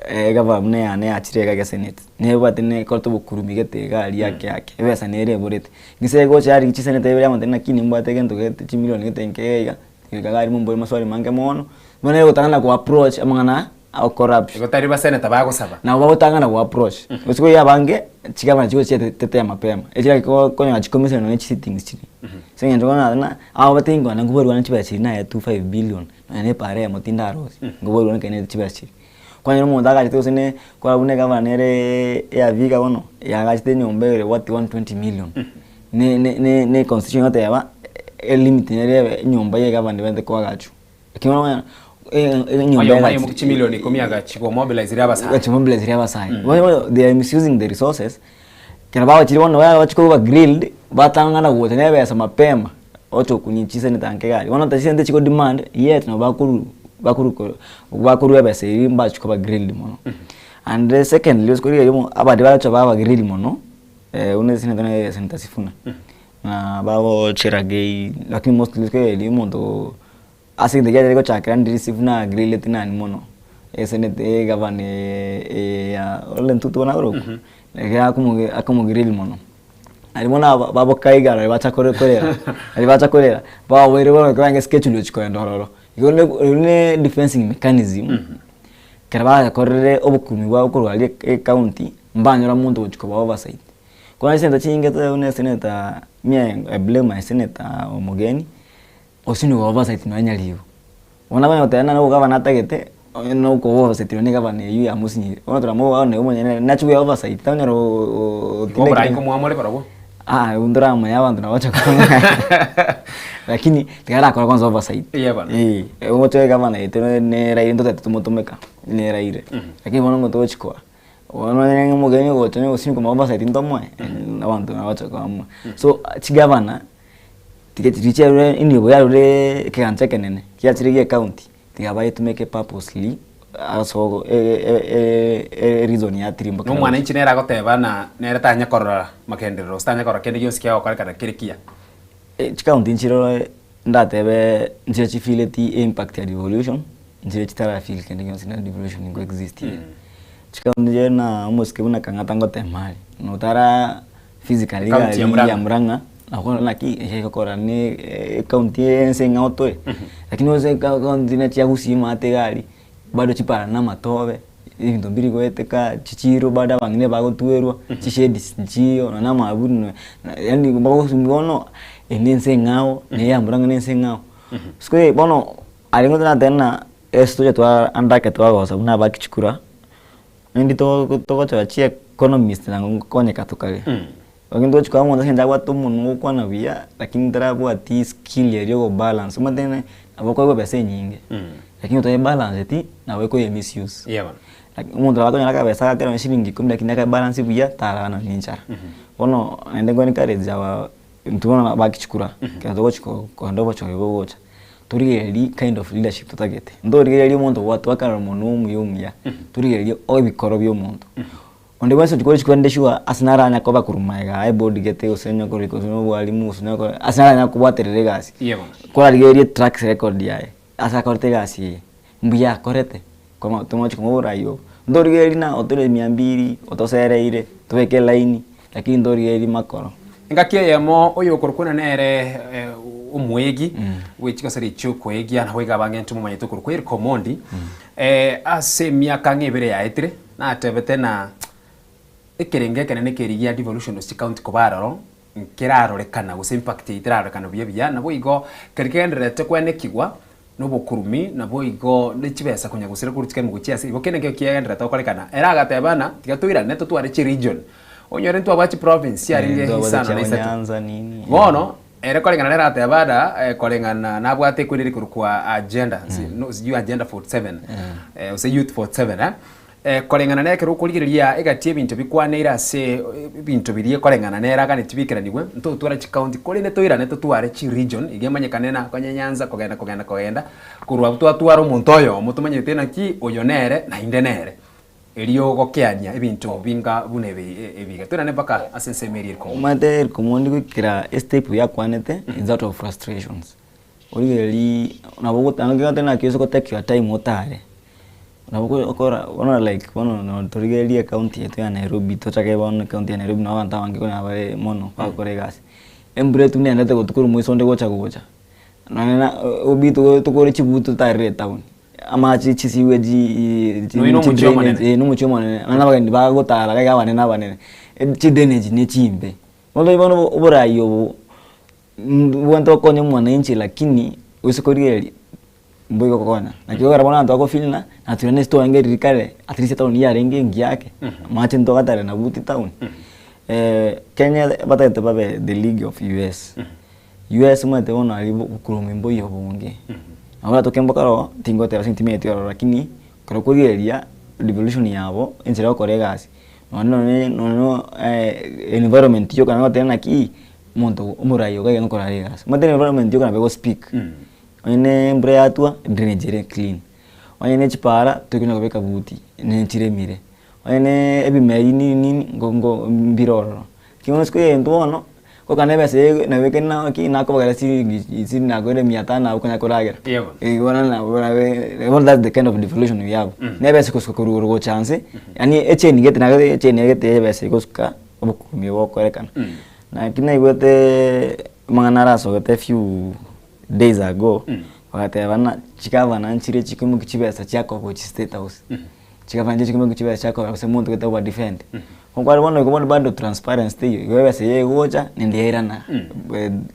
egavana buna eyane yachire iga egesenate, nebwate nekorete obokurumi gete iga aria ake ake, ebesa nere eborete. Gese egocha yarigia chiseneta ibere yamotebi naki nimbwate egento gete chimilioni gete nke iga iga, goika iga aria mombori maswali mange mono, bono egotang'ana go approach amang'ana a corruption. Igo tari baseneta bagosaba. Nabo bagotang'ana go approach. Gose koiyo abange, chigavana chigochia tetea mapema, echiria konyora chicommission nonye chisittings chiria. Ase eng'encho bono na abo bating'ana nkoborwana chibesa chiria naye two five billion, nonya na epara eyemo tindarosia, nkoborwana ekeene chibesa chiria. Kwanyora omonto agachete gose ne korwa buna egavana nere ya Vihiga bono, yagachete enyomba ere worth 120 million. Ne ne ne ne constitution egoteba, elimit nere ebe enyomba ya egavana ebwenerete koagachwa. Ekero bono enyomba Oyomo yagachire chimilioni ikomi agachi komobiliseria abasae. Agachi mobiliseria abasae. Bono bono they are misusing the resources, ekero bagochire bono bagochi koba grilled, batang'ana gocha na ebesa mapema, ocha okunywa chiseneta nke iga aria. Bono chisente chiko demand, yet nabo bakoru bakoru ko bakorwa ebesa eria mbachi koba grilled mono. And secondly ase korigereria omo abanto bagocha baba grilled mono, buna eseneta nere senator Sifuna, na babo Cherargei, lakini mostly korigereria omonto ase egento kiaye gochakera ndiri Sifuna agrilleti nani mono, eseneta egavana eye ya Ole Ntutu bono akorokwa, ekero akomo akomogrill mono. Aria bono aba baboka iga rirorio bacha kore korera, rirorio bacha korera, baboire bono ekero barenge schedule gochia kogenda ororo. Igo ne oywo ne defensing mechanism, ekero bakorire obokurumi bwabo korwa aria ecounty, mbanyora monto ogochia koba oversight. Korende chinto chinge tore buna esenator, me I blame my senator omogeni, Gose nigo oversight nonya nyaribo. Bono abanye goteba nare ogavana atagete, onye na okoba oversight nonya egavana eywo yamosinyire. Bono toramoa bono omonyene nachi koya oversight tanyora Igo oborai nkomwamore barobwo? Aa abwo ntoramanya abanto nabo bacha komoa lakini tiga arakore kwanza oversight. Eeh bono. Eeh, ogocha egavana yaito neraire ntotagete tomotomeka, neraire. Lakini bono ngotochi koa, bono onye omogeni ogocha onye gosinywa komoa oversight ntomoe, abanto nabo bacha koamua. So chigavana. Tiga chiria chiarure enibo yarure ekegancha ekenene, kiachire gie ecounty, tiga bayetumeke purposely ase ogo ereason ya tirimboka. Na omwananchi nere agoteba ng'a nere tanya korora magenderero gose tanya korora kende gionsi kiagokorekana kere kiya. Chicounty nchire ndatebe nchire chifeeleti impact ya devolution, nchire chitara feel kende gionsi na devolution nko exist ere. Chicounty nchire na omosike buna Kang'ata ngotema are, notara physically iga County ya aria Murang'a. ya Murang'a, nakoro naki egokora ne ecounty ense eng'ao tore, lakini gose ecounty buna chia Gusii maate iga aria, bado chipara na amatobe, ebinto mbiri goeteka, chichiro bado abang'ina bagotwerwa, chisheds nchiyo, nonya na amaburi nonya yaani bagosumbua bono, eye na ense eng'ao, na eya Murang'a na ense eng'ao. Siko bono aria nigo toratebe ng'a ase toche twa andake twagosa buna abakichikura. Naende togochora chi economist na gokonyeka tokare. Lakini togochi koa omonto ase eng'encho abwate omonwa ogokwana buya, lakini tarabwati skill eria ya ogobalance. Omanyete ng'a nabo okoegwa ebesa enyinge, lakini otaebalanceti nabo ekoye misuse. Eeh bono. Lakini omonto nabo akonyora akabesa gake nonye shilingi ikomi lakini akaebalance buya, tarara nonye na enchara. Bono naende nko encourage aba intwe bono abakichikura, ekero togochi kogenda obochori bogocha. Torigererie kind of leadership totagete. Ntorigererie omonto gwatwa akarora omonwe omuya omuya, torigererie ebikoro bia omonto. Onde bwensi ochia kore rende sure ase naranya koba korwa magega aye board gete gose onye kore gose na obwalimu gose onye kore ase naranya kobwaterera egasi. Eeh bono. Kwararigererie track record yaye, ase akorete egasi eye, mbuya akorete, koma tomochi komoa oborai obo. Ntorigererie na otore mia mbiri, otosereire, tobeke elaini, lakini ntorigererie makoro. Engaki eyemo oyokorokwana nere omwegi bwe chigasari chi'okoegia, naboigo abange intwe momanyete okorokwa Eric Omondi, ase emiaka ang'e ebere yaetire, natebete na ekerengo ekenene keria gia devolution gose chicounty koba aroro, nkerarorekana gose impact eyio terarorekana buya buya, naboigo keria kegendererete kwenekigwa nobokurumi, naboigo ne chibesa konya gosira korwa chikemo gochia ase igo kende nkeiyo kiagendererete gokorekana. Ere agateba ng'a tiga toirane totware chiregion, onyore ntwabwate chiprovince chiarenge isano na isato. Bono ere koreng'ana nere agateba ng'a koreng'ana nabwate ekwende ere korokwa agenda, sijui agenda 47 gose youth 47. Koreng'ana nekero okorigereria egati y'ebinto bikwaneire ase ebinto biria koreng'ana nere aganetie bikeranigwe, ntotware chicounty korende toirane totware chiregion iga emanyekane na konya Nyanza kogenda kogenda kogenda, korwa abwo twatwara omonto oyomo tomanyete naki oyo nere naende nere. Erio gokeania ebinto binga buna ebi ebiga. Toirane mpaka ase ensemo eria Eric Omondi. Omanyete Eric Omondi goikera estep yakwanete is out of frustrations. Origereria nabo ogotanga naki ase gotake your time otare, nabo okora bono like bono torigererie ecounty yaito ya Nairobi tochake bono ecounty ya Nairobi nabo abanto abange konya bare mono bagokora egasi. Embura etwe nendete gotu korwa moiso onde gocha gocha, nonye na obidi tokore chibutu totarere etown, amache chisiweji Noyo nomochie omonene. nomochie omonene, nonye abageni bagotara iga abanene abanene, chidrainage ne chimbe. Bono bono oborai obo. Mbwate gokonya omwananchi lakini gose korigereria mboigo gokonya. Naki ekero bono abanto bagofeel ng'a natwe nere twarenge riria kare at least etown yarenge engiya ake, amache ntwagatare na buti town. Kenya batagete babe the league of US, US omanyete bono aria obokurumu mboiyo obonge, nabo oratoke mboka ororo tingoteba ase timanyeti ororo lakini ekero okorigereria revolution yabo enchera yogokora egasi nonye nonye environment yoka nogoteba naki. Omonto omorai iga iga nkorara egasi. Omanyete environment yoka nabo ego speak. Onye ne embura yatwa, drainage ere clean. Onye ne chipara, torikonya kobeka buti, ne chiremire. Onye ne ebimeri nini nini, nko nko mbire ororo. Lakini bono isiko egento bono, gokana ebesa eye nabeke naki nakobagera chiringi isini nakoire mia tano nabo konya koragera. Yebo. Igo bono nabo nabe bono that's the kind of devolution we have. Na ebesa egosuka korwa igoro gocha nse, yaani echain gete nabo echain gete ya ebesa egosuka obokumia bogokorekana. Naki naigwete amang'ana arasogete a few days ago, bagateba ng'a chigavana nchire chikoimokia chibesa chiakoba gochia state house, chigavana nchire chikoimokia chibesa chiakoba gose omonto gete oba defend. Nkware bono igo bono bado transparency teiyo, igo ebesa eye egocha naende yairana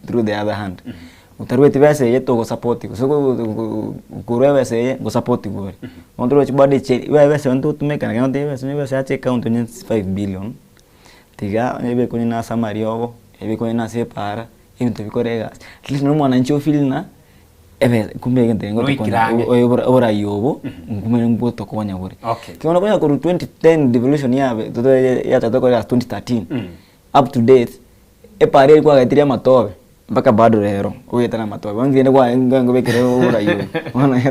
through the other hand. Otarueti besa eye togosupport gose korwa ebesa eye ngosapotigwe ore. Bono torochi bado eche ebesa eye ntotumeka lakini notebe ebesa ebesa yacha ecounty onye 5 billion. Tiga onye ebekonywa na ase amariogo, ebekonywa na ase epaara, ebinto bikore egasi. At least nonye omwananchi o feel ng'a ebe kumbe egento eke Noikire ngotokonya ang'e. oborai obo nkumbe ngotokonya bore. Okay. Ki bono konya korwa 2010 devolution yabe yachagete gokora egasi 2013, up to date, epaara eria kwagetirie amatobe. Mpaka bado rero ogoetana amatobe bono kende kwa nkobekere oborai obo bono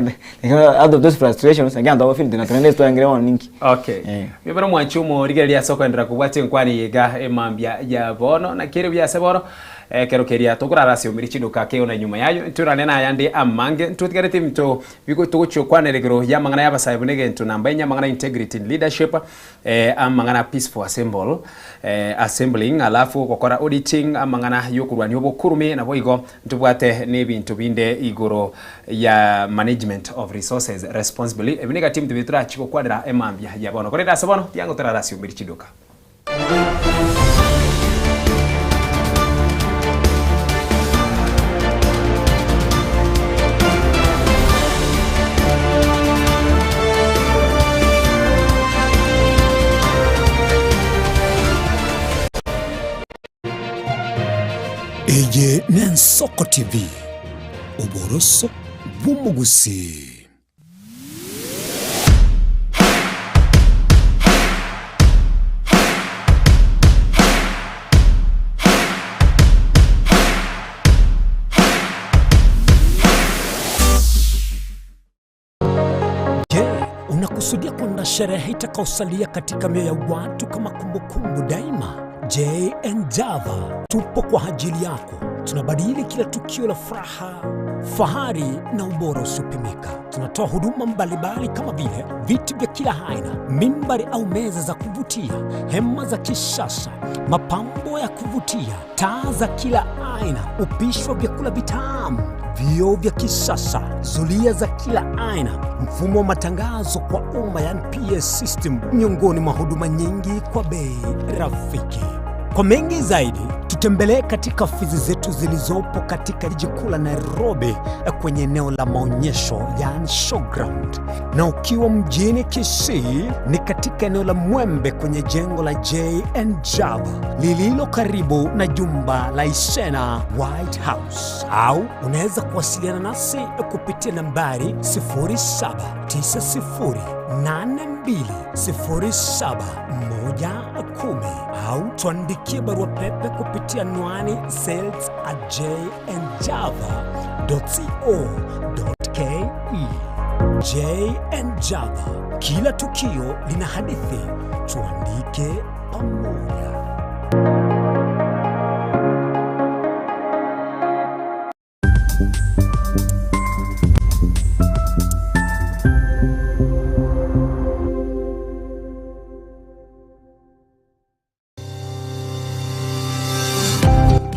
out of those frustrations lakini abanto bagofeel tuna naende twarengire bono ninki. Okay. Mibere omwanchi omorigereria ase okoenderera kobwatia enkwani eye iga emambia ya bono naki ere buya ase bono ekero keria tokorara ase omiri chiduka ake ona nyuma yayo ntorane nayande amange ntotigarete ebinto bigo togochia okwanera igoro y'amang'ana y'abasae buna egento namba enye amang'ana integrity in leadership Amang'ana peaceful assemble, assembling, alafu gokora auditing, amang'ana yokorwania obokurume, naboigo ntobwate nebinto binde igoro ya management of resources responsibly. Ebi nigo ebinto biria torachie gokwanera emambia ya bono. Korende ase bono, tiga ngotorara ase omeri chiduka. Eye n'Ensoko TV, oboroso bw'omogusii. Je, unakusudia kuandaa sherehe itakayosalia katika mioyo ya watu kama kumbukumbu daima? JN Java tupo kwa ajili yako. Tunabadili kila tukio la furaha, fahari na ubora usiopimika. Tunatoa huduma mbalimbali kama vile viti vya kila aina, mimbari au meza za kuvutia, hema za kisasa, mapambo ya kuvutia, taa za kila aina, upishi wa vyakula vitamu, vioo vya kisasa, zulia za kila aina, mfumo wa matangazo kwa umma yani PA system, miongoni mwa huduma nyingi kwa bei rafiki. Kwa mengi zaidi tutembelee Tutembelee katika ofisi zetu zilizopo katika jiji kuu la Nairobi kwenye eneo la maonyesho yaani showground, na ukiwa mjini Kisii ni katika eneo la Mwembe kwenye jengo la J&J Java lililo karibu na jumba la Isena White House, au unaweza kuwasiliana nasi kupitia nambari 0790820710 au tuandikie barua pepe kupitia anwani sales at jnjava.co.ke. JN Java, kila tukio lina hadithi, tuandike pamoja.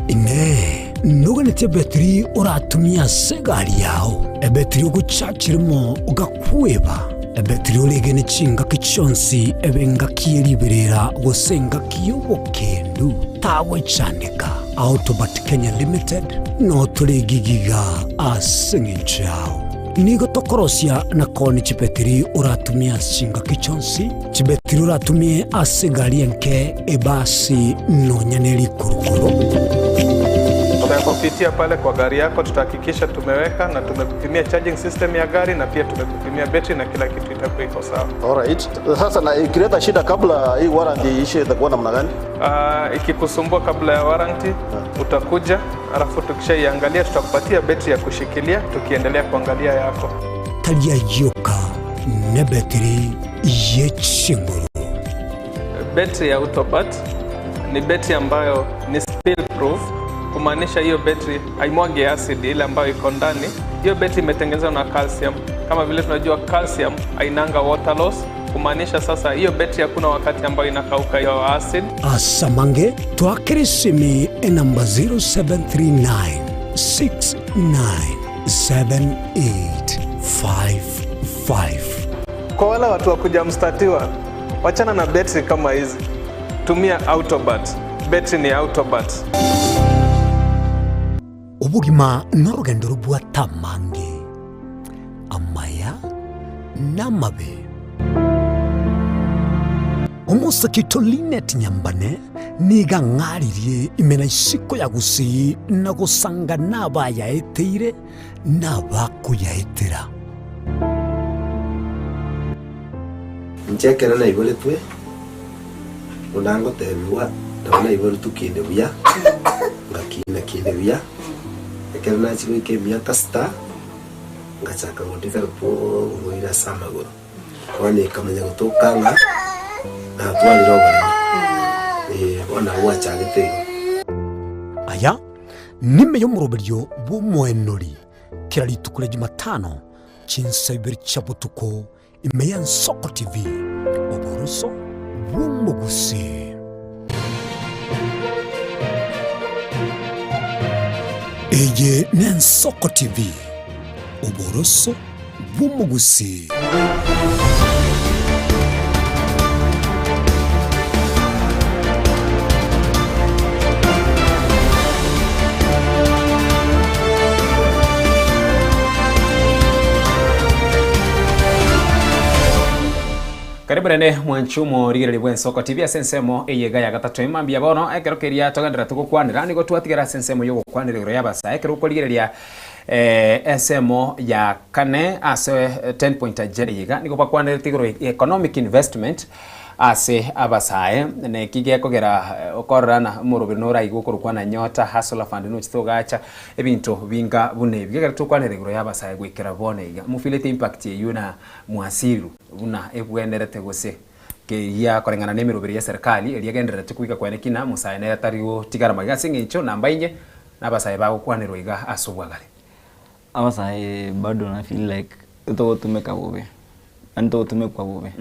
Inee, noganeti ebetiri oratumie ase egari yao, ebetiri ogochachirimo ogakweba, ebetiri oregene chingaki chionsi ebe engaki ye riberera gose engaki y'obokendu, tagwechandeka. Autobat Kenya Limited no tore gigiga ase eng'encho yao. Nigo tokorosia na koonia chibetiri oratumie ase chingaki chionsi, chibetiri oratumie ase egari enke, ebasi, nonya ne rikurukuru. Tutakupitia pale kwa gari yako, tutahakikisha tumeweka na tumekupimia charging system ya gari na pia tumekupimia betri na kila kitu itakuwa iko sawa. Alright. Sasa na ikileta shida kabla hii warranty iishe itakuwa namna gani? Ikikusumbua kabla ya warranty utakuja, alafu tukishaiangalia tutakupatia betri ya kushikilia tukiendelea kuangalia yako. Tari ayioka nebetiri ye chinguru. Betri ya Autobat ni betri ambayo ni spill proof, kumaanisha hiyo betri haimwagi acid ile ambayo iko ndani. Hiyo betri imetengenezwa na calcium. Kama vile tunajua calcium hainanga water loss, kumaanisha sasa hiyo betri hakuna wakati ambayo inakauka hiyo acid. Asamange twakere esimi enamba 0739 697855. Kwa wale watu wa kuja mstatiwa, wachana na betri kama hizi, tumia Autobat. Betri ni Autobat. Obogima norogendo robwate amange, amaya na amabe. Omosake oito Linet Nyambane nigo ang'aririe ime na isiko ya Gusii na gosanga nabayaeteire na abakoyaetera. Inche ekero naiboretwe, buna ngotebigwa, nabo naiboretwe kinde buya, ngakina kinde buya, ekero nachia goika emiaka sita, ngachaka go develop oboira ase amagoro. Bono ekamanya gotoka ng'a natwarire oboremo, eh, bono nabo bwachagete igo. Aya nime y'omoroberio bw'omoenori kera rituko ria Jumatano chinsa ibere chia botuko ime y'Ensoko TV, oboroso bw'omogusii. Eye n'Ensoko TV, oboroso bw'omogusii. Karibu naende mwanchi omorigereria bw'Ensoko TV ase ensemo eye iga ya gatato ime mbuya bono ekero keria togendererete gokwanera nigo twatigera ase ensemo y'ogokwanera igoro y'abasae ekero okorigereria Ensemo ya kane ase ten point agenda eye iga nigo bakwanerete igoro ya economic investment ase abasae na eki gekogera okorora na omoroberi noraigwe okorokwa na Nyota Hustler Fund nochete ogacha ebinto binga buna ebi. Gekero tokwanera igoro ya abasae goikera bono iga mofilete impact eywo na mwasirwe buna ebwenerete gose keria koreng'ana na emeroberi ya serikali eria egendererete koika kwene kina mosae nere tari gotigara magega ase eng'encho namba inye Nabasae bagokwanerwa iga ase obwagare. Abasae bado na feel like togotumeka bobe, yaani togotumekwa bobe.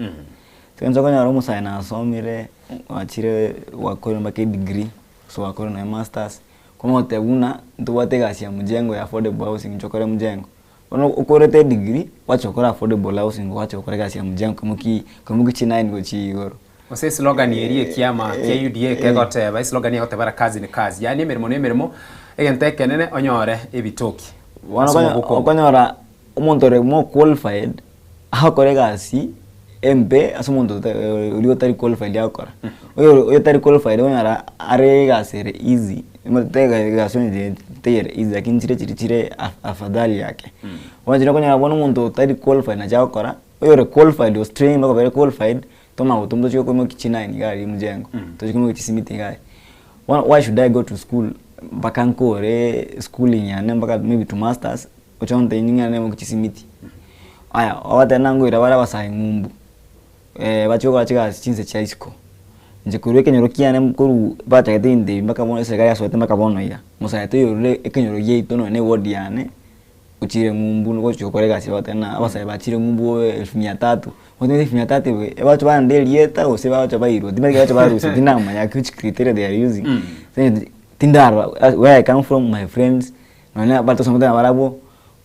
Ase okonyora omosae nasomire, gwachire gwakorire mpaka edegree, gose gwakorire nonye masters, komotebia buna ntobwate egasi ya mjengo ya affordable housing inche okore mjengo. Bono okorete edegree, gwacha gokora affordable housing gwacha gokora egasi ya mjengo koimoki koimoki chinine gochia igoro. Gose eslogan eria ekiama kia UDA kegoteba, eslogan egoteba ara kazi ni kazi, yaani emeremo na emeremo, egento ekenene onyore ebitoki Bono ase okonyo- omobuko. okonyora omonto ore more qualified agokora egasi embe ase omonto ota oria otari qualified agokora. Oyo oyotari qualified okonyora are egasi ere easy, omanyete egasi onye teri easy lakini nchire chiri chire afadhali yake. Bono chire okonyora bono omonto otari qualified nachi agokora, oyore qualified was trained mpaka obere qualified, tomanye gotoma tochie koimokia chinine iga aria mjengo, tochie koimokia chisimiti iga aria. Bono why should I go to school mpaka nkore schooling yane mpaka maybe to masters, oche ontebie ning'ende naimokie chisimiti. Aya, ogoteba nangoira bare abasae ng'umbu, bachie gokora chigasi chinse chia isiko. Inche korwa ekenyoro kiane korwa bachagete ebinto ebi mpaka bono eserekari yasoete mpaka bono iga, mosae toiyorire ekenyoro giaito nonye na eward yane, ochire ng'umbu gochia gokora egasi bagoteba ng'a abasae bachire ng'umbu elfu mia tatu, bono elfu mia tatu ebe ebache baande erieta gose bagocha bairwe timanyeti bagocha barusia tindamanya which criteria they are using. Tindarora where I come from my friends nonye batosomete nabarabwo,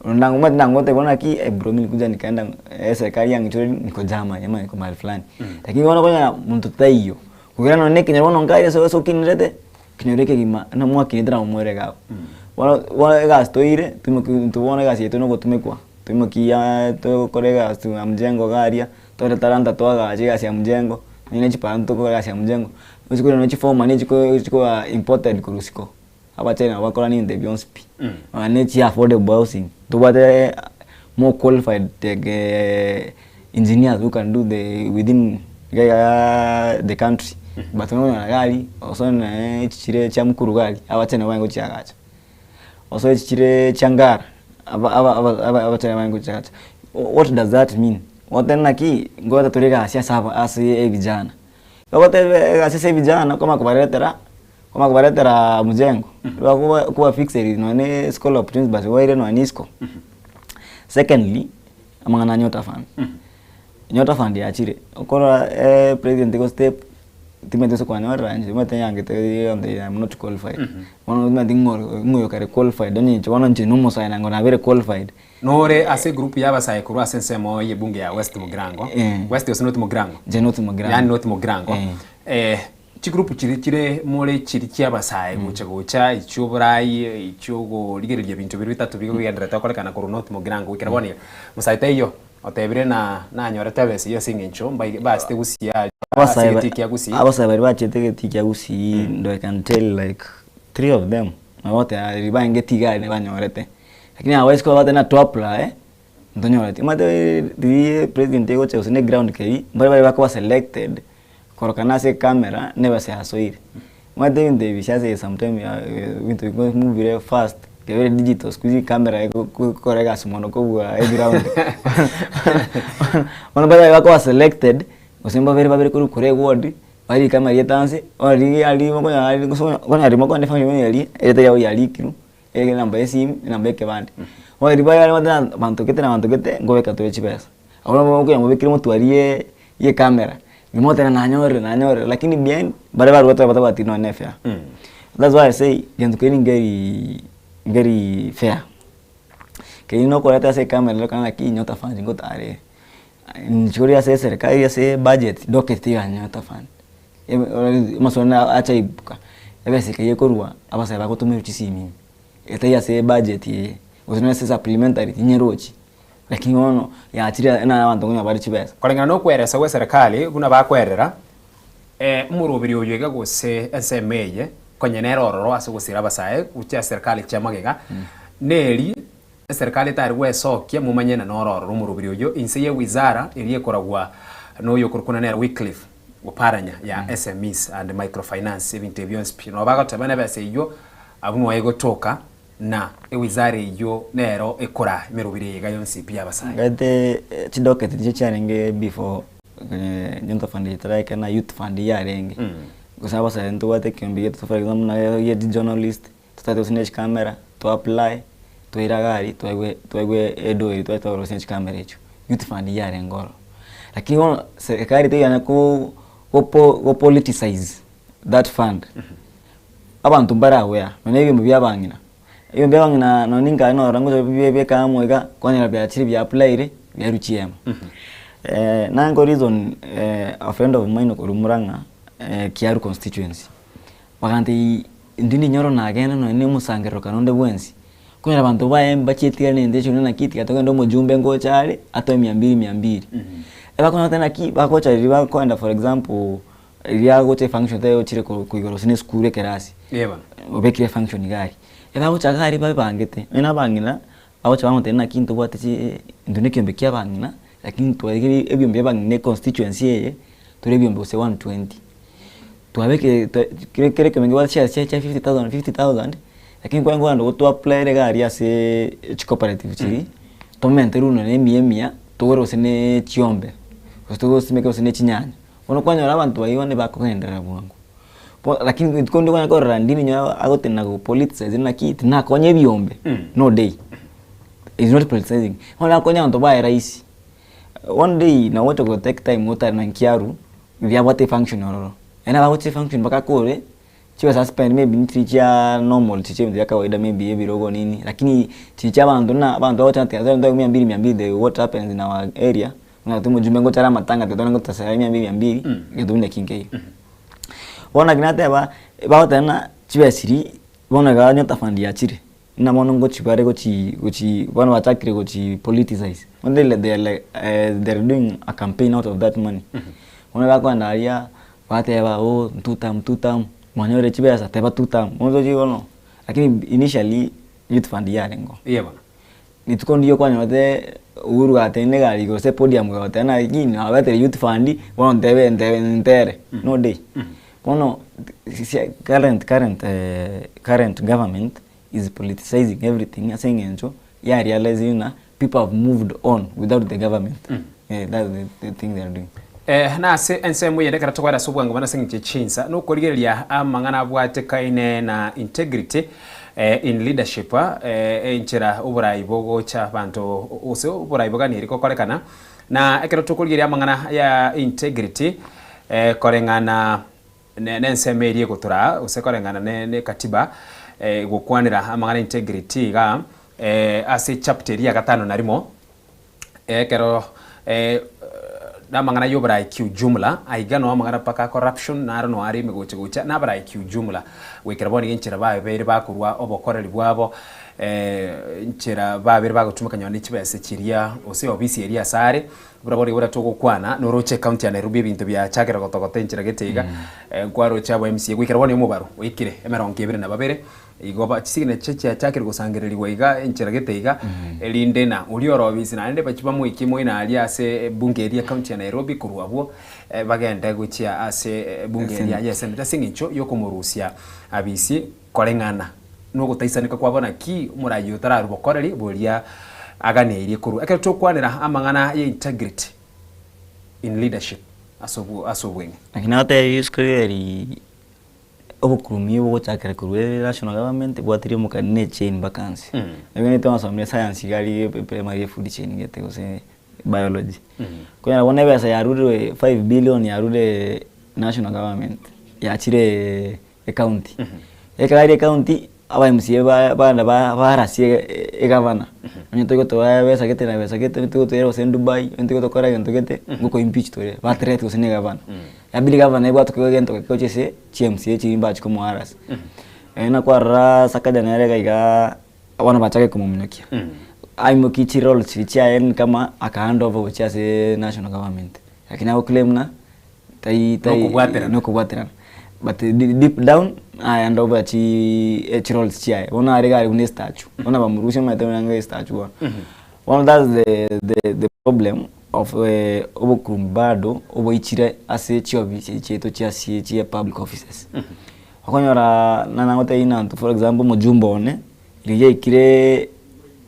omanyete nangotebia naki bro mi nilikuja nikaenda serikali yang'ichire niko Germany ama niko mahali fulani. Lakini bono okonyora monto taiyo, kogera nonye na ekenyoro bono nkaye ase ase okinirete, ekenyoro ekegima na mwakinete nabo mwere iga abwo. Bono bono egasi toire toimoki intwe bono egasi yaito nogotumekwa, toimoki yaa togokora egasi ya mjengo iga aria, tore talanta twagacha egasi ya mjengo, nonye na chipara ntokora egasi ya mjengo, roche korwa nonye chiforeman chiko chikoba imported korwa isiko. Abachina nabo bakora ninte bionsi pi, nonya ne chi affordable housing, ntobwate more qualified engineers who can do the within iga igaa the country, but okonyora iga aria, osoe nonya echi chire chia mukuru iga aria, abachina nabo bagochiagacha, osoe echi chire chia ngara, aba aba aba abachina nabo bagochiagacha. What does that mean? Goteba naki, ngoeta tore egasi ase aba ase evijana, ogoteba egasi ase evijana kwamanya kobaretera. Kwamanya kobaretera mjengo, bakoba koba fixed nonya ne school opportunities basi baire nonya na isiko. Secondly, amang'ana a Nyota Fund, Nyota Fund yachire, okorora president go step timanyeti gose kwanyorera inche omanyete yangete I am not qualified. Bono omanyeti ng'o ng'o oyo kare qualified onye inche bono inche na omosae nang'o nabere qualified. Nore ase egroup y'abasae korwa ase ensemo y'ebunge ya West Mugirango, West gose North Mugirango? Inche North Mugirango. Yaani North Mugirango. Chigroup chiria chire more chiria chi'abasae gocha gocha, echi'oborai, echi'ogorigereria ebinto biria bitato bigogendererete gokorekana korwa North Mugirango goikera bono iga. Mosae taiyo, otebire na nanyorete ebesa eyio ase eng'encho mbai bachete gusii aria ase egetii kia Gusii. Abasae baria bachete egetii kia Gusii ndo I can tell like three of them nabo bagoteba riria barenge iga aria banyorete. Lakini aba isiko bagotebi ng'a to apply ntonyoreti. Omanyete riria president egocha gose na eground keria, mbare baria bakoba selected. Korokana ase ecamera nebesa yasoire. Omanyete ebinto ebi sasa sometime ebinto biko move bire fast ekero bire digital siku hizi ecamera egokora egasi mono kobua eground. Bono baria bakoba selected gose mbabere babere korwa kore eward barike amarieta anse riria okonyora rimo kogenda efamiri eria erieta riabo riarikirwe ere enamba ya esimu enamba ya ekebande. Bono riria bare banto gete na banto gete nkobeka tore chibesa. Abwo nabo okonya mobekire motwe aria ye ecamera, nyuma oteba nanyorire nanyorire lakini behind baria barwete batabwati nonya na efare. That's why I say gento keria nkeri nkeri fair. Keria nokoreta ase ecamera orokana naki nyota fund ngotarere, inche ase eserikari ase ebudget docket teiyo nyota fund. Amaswali acha aibuka, ebesa eke ekorwa abasae bagotomerwa chisimi ime, etari ase ebudget eye, gose nonye ase supplementary tinyerochi. Lakini bono yachire na abanto konya bare chibesa. Koreng'ana nokweresa gw'eserekari buna bakwerera, omoroberi oyo iga gose ensemo eye konya nere ororo ase ogosira abasae gochia eserekari chia magega, neri eserekari etari gwesokia momanye ng'a noro ororo omoroberi oyo inse ye wizara eria ekoragwa noyo okorokwa nere Wycliffe Oparanya ya SMEs and Microfinance ebinto ebi bionsi pi. Nabo bagoteba nebesa eyio abwo noe egotoka. Na ewizara eyio nero ekora emeroberi eye iga yonsi pi y'abasae. Omanyete chidocket nichio chiarenge before Nyota Fund etaraika na Youth Fund yarenge. Gose abasae ntobwate ekeombe giaito for example buna gia chijournalist, totagete gose ne chicamera, to apply, toire iga aria twaigwe twaigwe edo eria twari twagora gose ne chicamera echio. Youth Fund yarenge ororo. Lakini bono serikali teyanya ko gopo gopoliticize that fund. Abanto mbare aware, nonya ebiombe bia abang'ina, ebiombe bia abang'ina nonya ninkaye norora ngocha bibeke amo iga, kwanyora biachire bia applyire, biarwa chiema. Nango reason a friend of mine okorwa Murang'a Kiaru constituency, bagantebia intwe ninyoro nagenda nonye na omosangererekano onde bwensi, konyora abanto baye mbachieti na intention naki tiga togende omojumbe ngocha are atoe mia mbili mia mbili. Ebakonyora goteba naki bagocha riria bakoenda for example riria agocha efunction tari ochire koigora gose na esukuru ekerasi, obekire efunction iga aria, ebagocha iga aria babangete, onye na abang'ina bagocha bamotebia naki ntobwate chi intwe na ekiombe kia abang'ina lakini twaigire ebiombe bia abang'ina econstituency eye tore ebiombe gose 120. Twabekire twa kere kere ekiombe nkebwate chibesa chia chia 50,000 50,000 lakini kwani kogenda go twapplyere iga aria ase chicooperative chiria, tomente runa na emia emia togore gose na chiombe, gose togosimeke gose na chinyanya. Bono kwanyora abanto baywo bande bakogenderera bwango. Bo lakini rituko rinde kwanya korora ndini nyowe agotenena go politicize naki tinakonya ebiombe, no day. Is not politicizing. Bono akonya abanto baye rahisi. One day nagocha go take time otare na nkiaru, riria abwate efunction ororo. Yaani abagocha efunction mpaka akore, chibesa aspend maybe nchiri chia normal chiria chia ebinto bia kawaida maybe ebirogo nini, lakini chiria chia abanto buna abanto bagocha ati ase mia mbili mia mbili the what happens in our area, buna omojumbe ngocha are amatanga tiga tore ngotasera mia mbili mia mbili, egento buna eki nkeiyo. Bono naki nateba, bagoteba ng'a chibesa chiria, bono iga Nyota Fund yachire, buna bono ngochi bare gochi gochi bono bachakire gochi politicize, bono they they are like they are doing a campaign out of that money. Bono bakoenda aria, bateba oh two term two term, mwanyorire chibesa teba two term, bono tochi bono, lakini initially youth fund yarengeo. Eeh bono. Rituko ndiyo kwanyorete Uhuru gatenenire egari igoro ase epodium goteba naki nabetere youth fund bono ntebe ntebe ntere no day. Bono current current current government is politicizing everything ase eng'encho ya realize ng'a people have moved on without the government that's the thing they are doing. Na ase ensemo eyende ekero tokoera ase obwango buna ase eng'encho ye chinsa, nokorigereria amang'ana abwatekaine na integrity in leadership, enchera oborai bogocha abanto gose oborai boganirie gokorekana. Na ekero tokorigereria amang'ana ya integrity koreng'ana nensemo eria egotoraa gose koreng'ana ne katiba gokwanera amang'ana integrity igaa ase echapter eria ya gatano na rimo. Ekero namang'ana y'oborai kiujumla, aiga noo amang'ana mpaka corruption naro noo are ime gocha gocha, nabarai kiujumla, goikera bono iga enchera babeire bakorwa obokoreri bwabo, enchera babeire bagotumeka nonye ne chibesa chiria gose ofisi eria ase are, buna bono iga buna togokwana, noroche ecounty ya Nairobi ebinto biachakire gotogota enchera gete iga, nkwaroche aba MCA goikera bono iga omobaro oikire emerongo ebere na babere. Igo ba chisignature chiachakire gosangererigwa iga enchera gete iga, erinde na oria ore obisi naende bachie bamoikie moino aria ase ebunge eria ecounty ya Nairobi korwa abwo bagende gochia ase ebunge eria ye senate ase eng'encho yokomorusia abisi koreng'ana nogotaisaneka kwabo naki omoraia oyo tararwe bokoreri boria aganeirie korwa. Ekero tokwanera amang'ana ya integrity in leadership ase obwo ase obweng'e. Naki nagotebirie isiko eri Obokurumi bogochakera korwa ere national government bwatirie omokani ne echain mpaka nse. Nabo twasomire science iga aria primary ya food chain gete gose biology. Konyora bono ebesa yarurire 5 billion yarure national government yachire ecounty. Ekero aria ecounty aba MCA ba bagenda barasie egavana, onye togotoa ebesa gete na besa gete togotoira gose Dubai, onye togotokora egento gete, ngoko impeach tore, ba threat gose na egavana. Yabidi gavana ebwate korwa egento geke gochia ase chi MCA chiria mbachi komoarasa. Naende kwarora Sakaja nere iga igaa abana bachake komominyokia. Aimokie chirole chiria chiaye ni kama aka hand over gochia ase national government. Lakini ago claim ng'a tai tai Nokobwaterana. nokobwaterana. But deep down ahand over chi chiroles chiaye. Bono are iga are buna estatue. Bono bamorusia omanyete buna anga estatue bono. Bono that's the problem of obokungu bado oboichire ase chiofisi chiaito chia chia public offices. Okonyora nagotebia ng'a for example omojumbe one, riria yaikire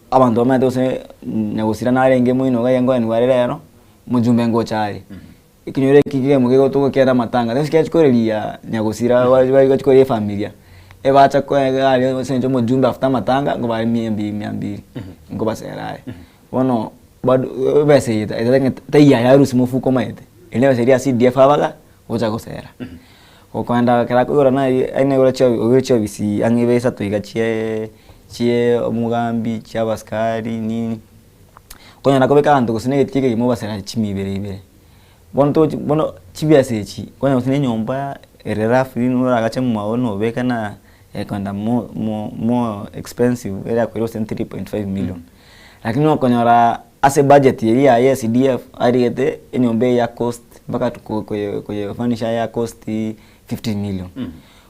abanto bamaete gose nyagosira narenge moino iga nkoenigwa are rero, omojumbe ngocha are. Ekenyoro eki kegemo kegotoka kere amatanga, gose kiachia koreria nyagosira bachi koreria efamilia, ebacha koega aria ase eng'encho omojumbe after amatanga nkobare mia mbili mia mbili, nkobasera aye. Bono bado ebesa eye taiyo yarusia mofuko omanyete, eri nebesa eria ya CDF abaga gocha gosera. Okoenda ekero akoigora naye aye naigora oigore chiofisi ang'e ibe isato iga chie chie omogambi, chia abaskari nini. Okonyora kobeka abanto gose na egetii ekegima obasera chimi ibere ibere. Bono tochi bono chibesa echi, okonyora gose na enyomba ere rough oragache mwago nobeka na ekogenda mo mo more expensive erakoire gose 3.5 million. Lakini okonyora ase ebudget eria yaye ya CDF arigete enyomba eye ya cost mpaka ko koye koyefanisha ya cost 15 million.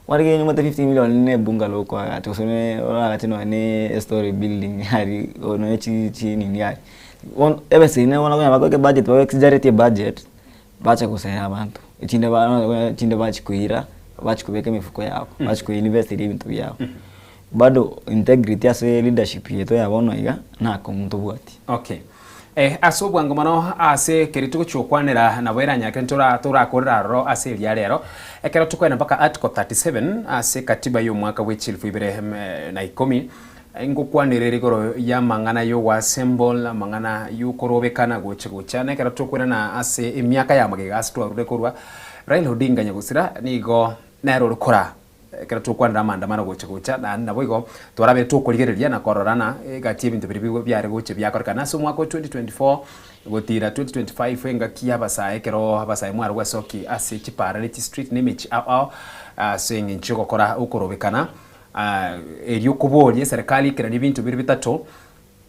Kwarenge omanyete 15 million ne ebungalow okoagacha gose ne oragache nonye ne estory building aria nonye chi chinini aria. Bono ebesa eywo bono okonyora bakoika ebudget ba exaggerate ebudget, bacha gosera abanto, echinde ba echinde bachia koira, bachia kobeka emefuko yabo, bachia koinvesteria ebinto biabo. Bado integrity ase leadership yaito ya bono iga, nakong'u ntobwati. Okay. Eh, ase obwango mono ase keria togochia gokwanera nabo eranyake ntora torakorera aroro ase eria rero, ekero tokoenda mpaka article 37 ase katiba y'omwaka bwe chilifu ibere na ikomi, ngokwanera ere igoro y'amang'ana y'ogoassemble, amang'ana y'okorobekana gocha gocha, na ekero tokwerana ase emiaka ya magega ase twarure korwa, Raila Odinga nyagosira nigo nere ore koraa. Ekero tokwanera amaandamano gocha gocha, naende naboigo torabe tokorigereria na kororana egati y'ebinto biria bigo biare gocha biakorekana ase omwaka o 2024 gotira 2025 engaki y'abasae ekero abasae mware gwesokia ase chipara ne chistreet ne emechie ao ao ase eng'encho y'ogokora okorobekana erio koboria eserekari ekeranie ebinto bire bitato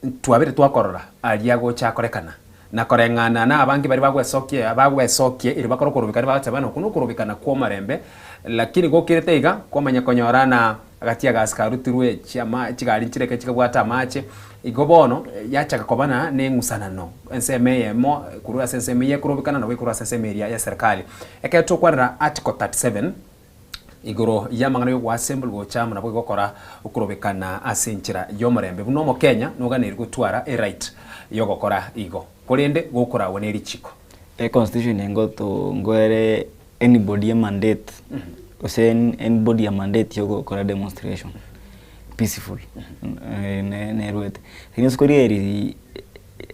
Ntwabire twakorora aria gocha akorekana, na koreng'ana nabange baria bagwesokia bagwesokia erio bakore okorobekana bagoteba ng'a okwo nokorobekana kw'omorembe, lakini gokirete iga kwamanya konyora na agatia agasi karutirwe chiama chigari nchireke chikabwata amache, igo bono yachaka koba na neng'usanano ensemo eyemo korwa ase ensemo eye ekorobekana nabo ekorwa ase ensemo eria ya serikali. Ekero tokwanera article 37. Igoro y'amang'ana y'ogoassemble gocha amo naboigo gokora okorobekana ase enchera y'omorembe. Buna Omokenya noganeiri gotwara eright y'ogokora igo, korende gokoragwa ne richiko. E constitution engoto ngoere anybody emandate gose anybody a mandate yogokora demonstration peaceful nerwete. Lakini ase korigereria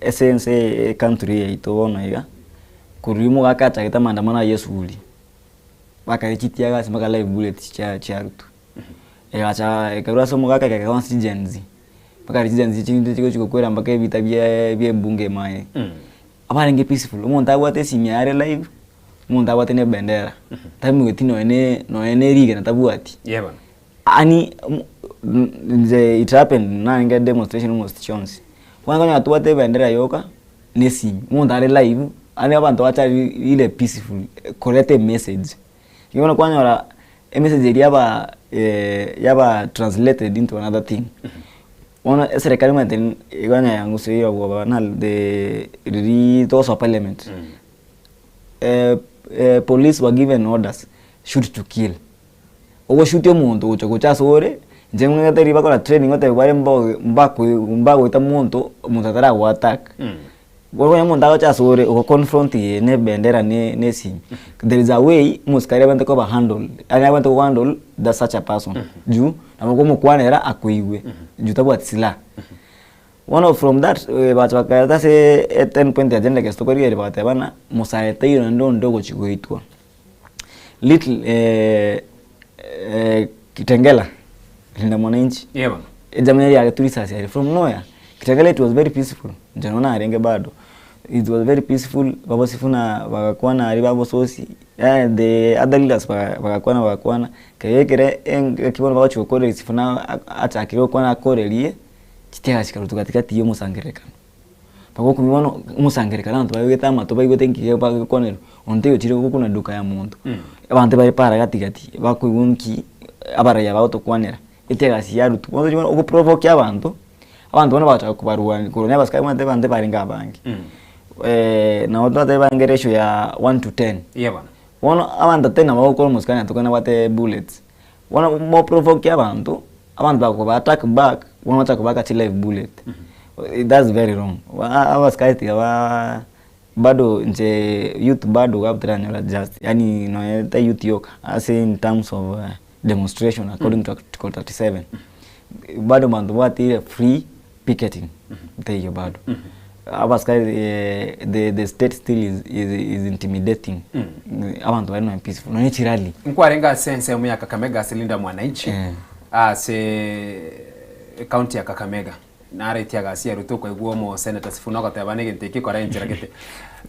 ase ense ecountry eye yaito bono iga, korwa omogaka achagete amaandamano aywo esuguri. Bakare chitiagasi mpaka live bullets chia chiarutwa. Egacha ekarwa ase omogaka egeka onsi chi-Gen Z, mpaka chi-Gen Z chinde chigochi gokwera mpaka ebita bia bia ebunge ime aye. Abarenge peaceful, omonto abwate esimi yaye are live, omonto abwate na ebendera, tamigweti nonye ne nonye ne rigena tabwati. Yeah bono. Ani inche it happened narenge demonstration almost chionsi, bono okonyora tobwate ebendera yoka. ne esimi, omonto are live, yaani abanto bacha ire peaceful koreta emessage. Riria bono kwanyora emessage eria yaba yaba translated into another thing. Bono eserekari omanyete igo onye yangusu obwoba na the riria togosoa parliament, police were given orders shoot to kill. Ogoshutia omonto gocha gocha ase ore, inche ng'ete riria bakora training gotebia bare mbo mbakoi mbagoita monto, omonto atarago attack. Bono onye omonto agocha ase ore ogo confront eye na ebendera ne na esimi, there is a way omosikari abwenerete koba handled, yaani abwenerete go handle that such a person, juu nabo okomokwanera akoigwe, juu tabwati silaha. Bono from that bacha bakareta ase e ten point agenda ekero tokorigereria bagateba ng'a mosae taiyo naende onde ogochi goitwa. Little Kitengela, Linda Mwananchi. Yeah bono. Ejama eria yaretwe risasi aria from nowhere. Kitengela it was very peaceful, inche nabo narenge bado. It was very peaceful, babosifuna bagakwana aria babososi, yaani the other leaders bagakwana bagakwana, kero ekere engaki bono bagochi gokoreria sifuna achakire gokwana akorerie, chitiaga chikarutwa gatigati ya omosangererekano. Bagokumia bono omosangererekano abanto baigwete amato baigwete nki bagokwanerwa, onde taiyo ochire gokuna duka ya monto, abanto bare para gati gati bakoigwa nki abaraiya bagotokwanera, etiagasi yarutwa. Bono tochia bono ogoprovoke abanto, abanto bono bagachaka kobarwania korwania abasikari omanyete abanto ebarenge abange, nabo totebe barenge ratio ya one to ten. Eeh bono. Bono abanto ten nabo bagokora omosikari naende tokonyora nabwate bullets, bono moprovoke abanto, abanto bakoba attack back, bono bachaka kobaka chi live bullet, that's very wrong. Abasikari tiga ba bado inche youth bado iga toranyora just yaani nonye ta youth yoka ase in terms of demonstration according to article 37, bado abanto mbabwate free picketing taiyo bado. Abasikari the state still is is intimidating abanto bare nonye peaceful nonye chirally. Nkwarenge ase ensemo ya Kakamega ase Linda Mwananchi ase ecounty ya Kakamega. Naro etiagasi ya Ruto okoigwa omoseneta Sifuna ogoteba negento eke kora enchera gete.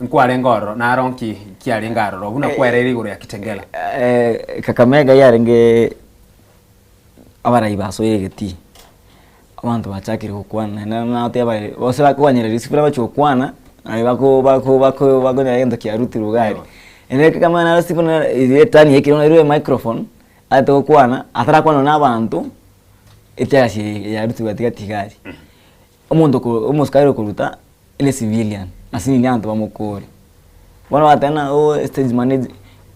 Nkwarenge ororo, naro nki kiarenge aroro buna kwaereire igoro ya Kitengela? Kakamega yarenge abarai basoire egetii, abanto bachakire gokwana naende nagoteba bare gose bakoganyereri Sifuna bachi gokwana, naye bako bako bako bakonyora egento kiarutirwe iga aria. Naende Kakamega naro Sifuna eria eturn yaikire bono airwe emicrophone, aete gokwana, atarakwana na abanto. Etiasi eye yarutirwe gati gati iga aria, omonto oko omosikari okoruta ere civilian ase nini abanto bamokore. Bono bateba ng'a ooh stage manage,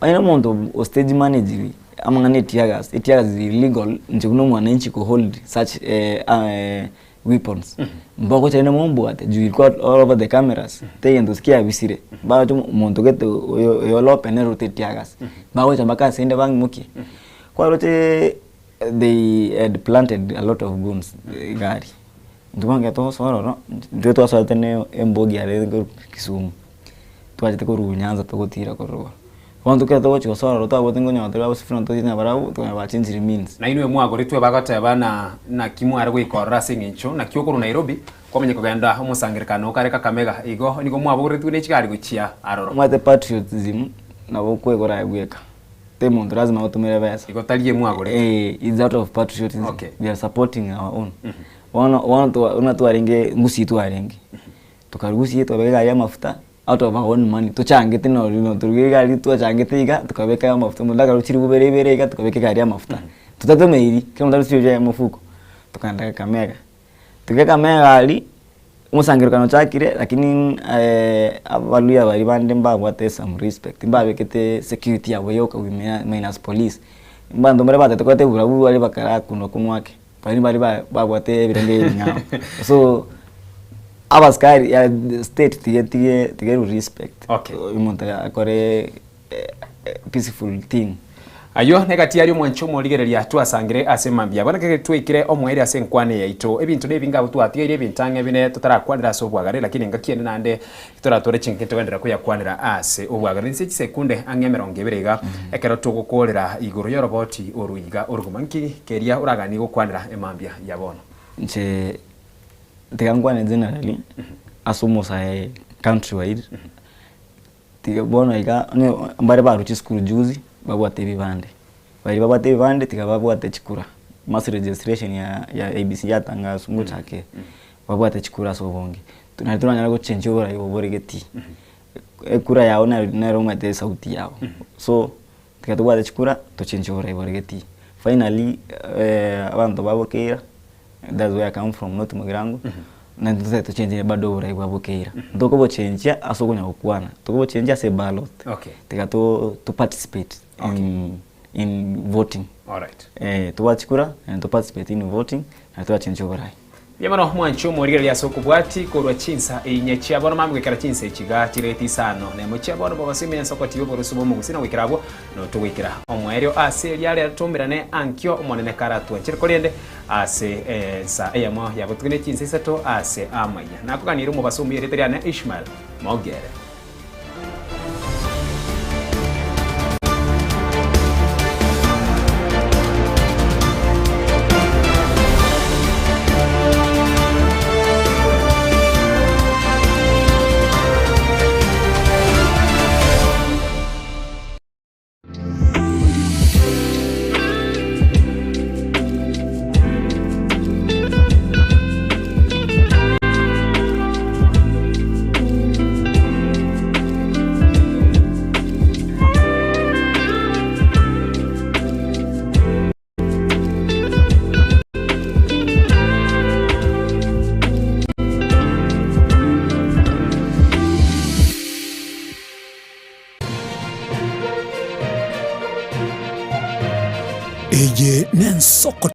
onye na omonto o stage manage amang'ana ya teargas, eteargas is illegal inche buna omwananchi ko hold such weapons, mbogocha rende mombwate juu ilikuwa all over the cameras, tegento gose kiabisire, bagocha omonto gete oyo oyore open nere orute teargas, bagocha mpaka ase inde bang'imokie, kwaroche. They had planted a lot of goons iga aria. Intwe bono ekero togosoa ororo, intwe twasoete na embogi are korwa Kisumu, twachete korwa Nyanza togotira korwa igoro. Bono intwe ekero togochia gosoa ororo twabwate nkonyora tore abwo sifuna tochete nabarabwo, tokonyora bachenchiri means. Na inwe mwagoretwe bagoteba na naki mware goika ororo ase eng'encho naki okorwa Nairobi kwamanya kogenda omosangererekano okare Kakamega igo nigo mwabogoretwe ne chigari gochia aroro. Omanyete patriotism nabo okwegora aye bweka. Tari monto lazima agotomere ebesa. Igo tari emwagorete. Eh, it's out of patriotism. Okay. We are supporting our own. Bono bono twa buna twarenge gusii twarenge. Tokarwa gusii twabeka egari ya amafuta out of our own money tochangete nori notoruga egari twachangete iga tukabeka amafuta omonto akarwa chiribu ibere ibere iga tukabeka egari ya amafuta. Totatomeiri, kera omonto arusie chiria mofuko, tokaenda Kakamega. Togaika aria, omosangererekano ochakire lakini abaluya baria bande mbabwate some respect, mbabekete security yabo yoka minus police. Abanto mbare batete koreta eburaburu baria bakarakunwa kunwa ake, baria mbare babwate ebirenge ebing'ao. So abasikari state tiga tiga tiga respect omonto akore peaceful thing. Ayio negati aria omwancho omorigereria twasangire ase mambia. Bono ekero twaikire omoerio ase enkwana eye yaito, ebinto nebinge abwo twatigaire ebinto ang'e bine totarakwanera ase obwagare, lakini engaki ende naende toratware chingaki togenderere koyakwanera ase obwagare. Inse chisekunde ang'e emerongo ebere iga, ekero togokoorera igoro y'oroboti oru iga orogima, nki keria oraganie gokwanera emambia ya bono? Inche tiga nkwane generally ase omosae country wide. Tiga bono iga onye mbare barwa chisukuru juzi babwate ebibande, baria babwate ebibande tiga babwate chikura, mass registration ya ya IEBC yatangaswa ngochake babwate chikura ase obonge. Nari toranyare gochenjia oborai obo bore getii, ekura yago nero nero omanyete esauti yago, so tiga tobwate chikura tochenjie oborai bore getii. Finally abanto ba Bokeira That's where I come from, not Mugirango. Na intwe tochenchire bado oborai bwa Bokeira. Ntokobochenchia ase okonya gokwana, tokobochenchia ase eballot. Okay. Tiga to to participate in in voting. Alright. Eh, tobwate chikura and to participate in voting na torachenchia oborai. Mbuya mono mwanche omorigereria ase okobwati korwa chinsa inye chia bono mambia goikera chinsa echi iga chireti isano nemo chia bono bobasio ensoko tiga oboroso bw'omogusii na goikera abwo notogoikera omoerio ase eria rero toumerane ankio Omonene karatwanchere korende Ase ensa eyemo ya botuko ne chinsa isato ase amaiya. Nakoganirie omobaso omuya erieta riane Ishmael Mogere. Eye nensoko.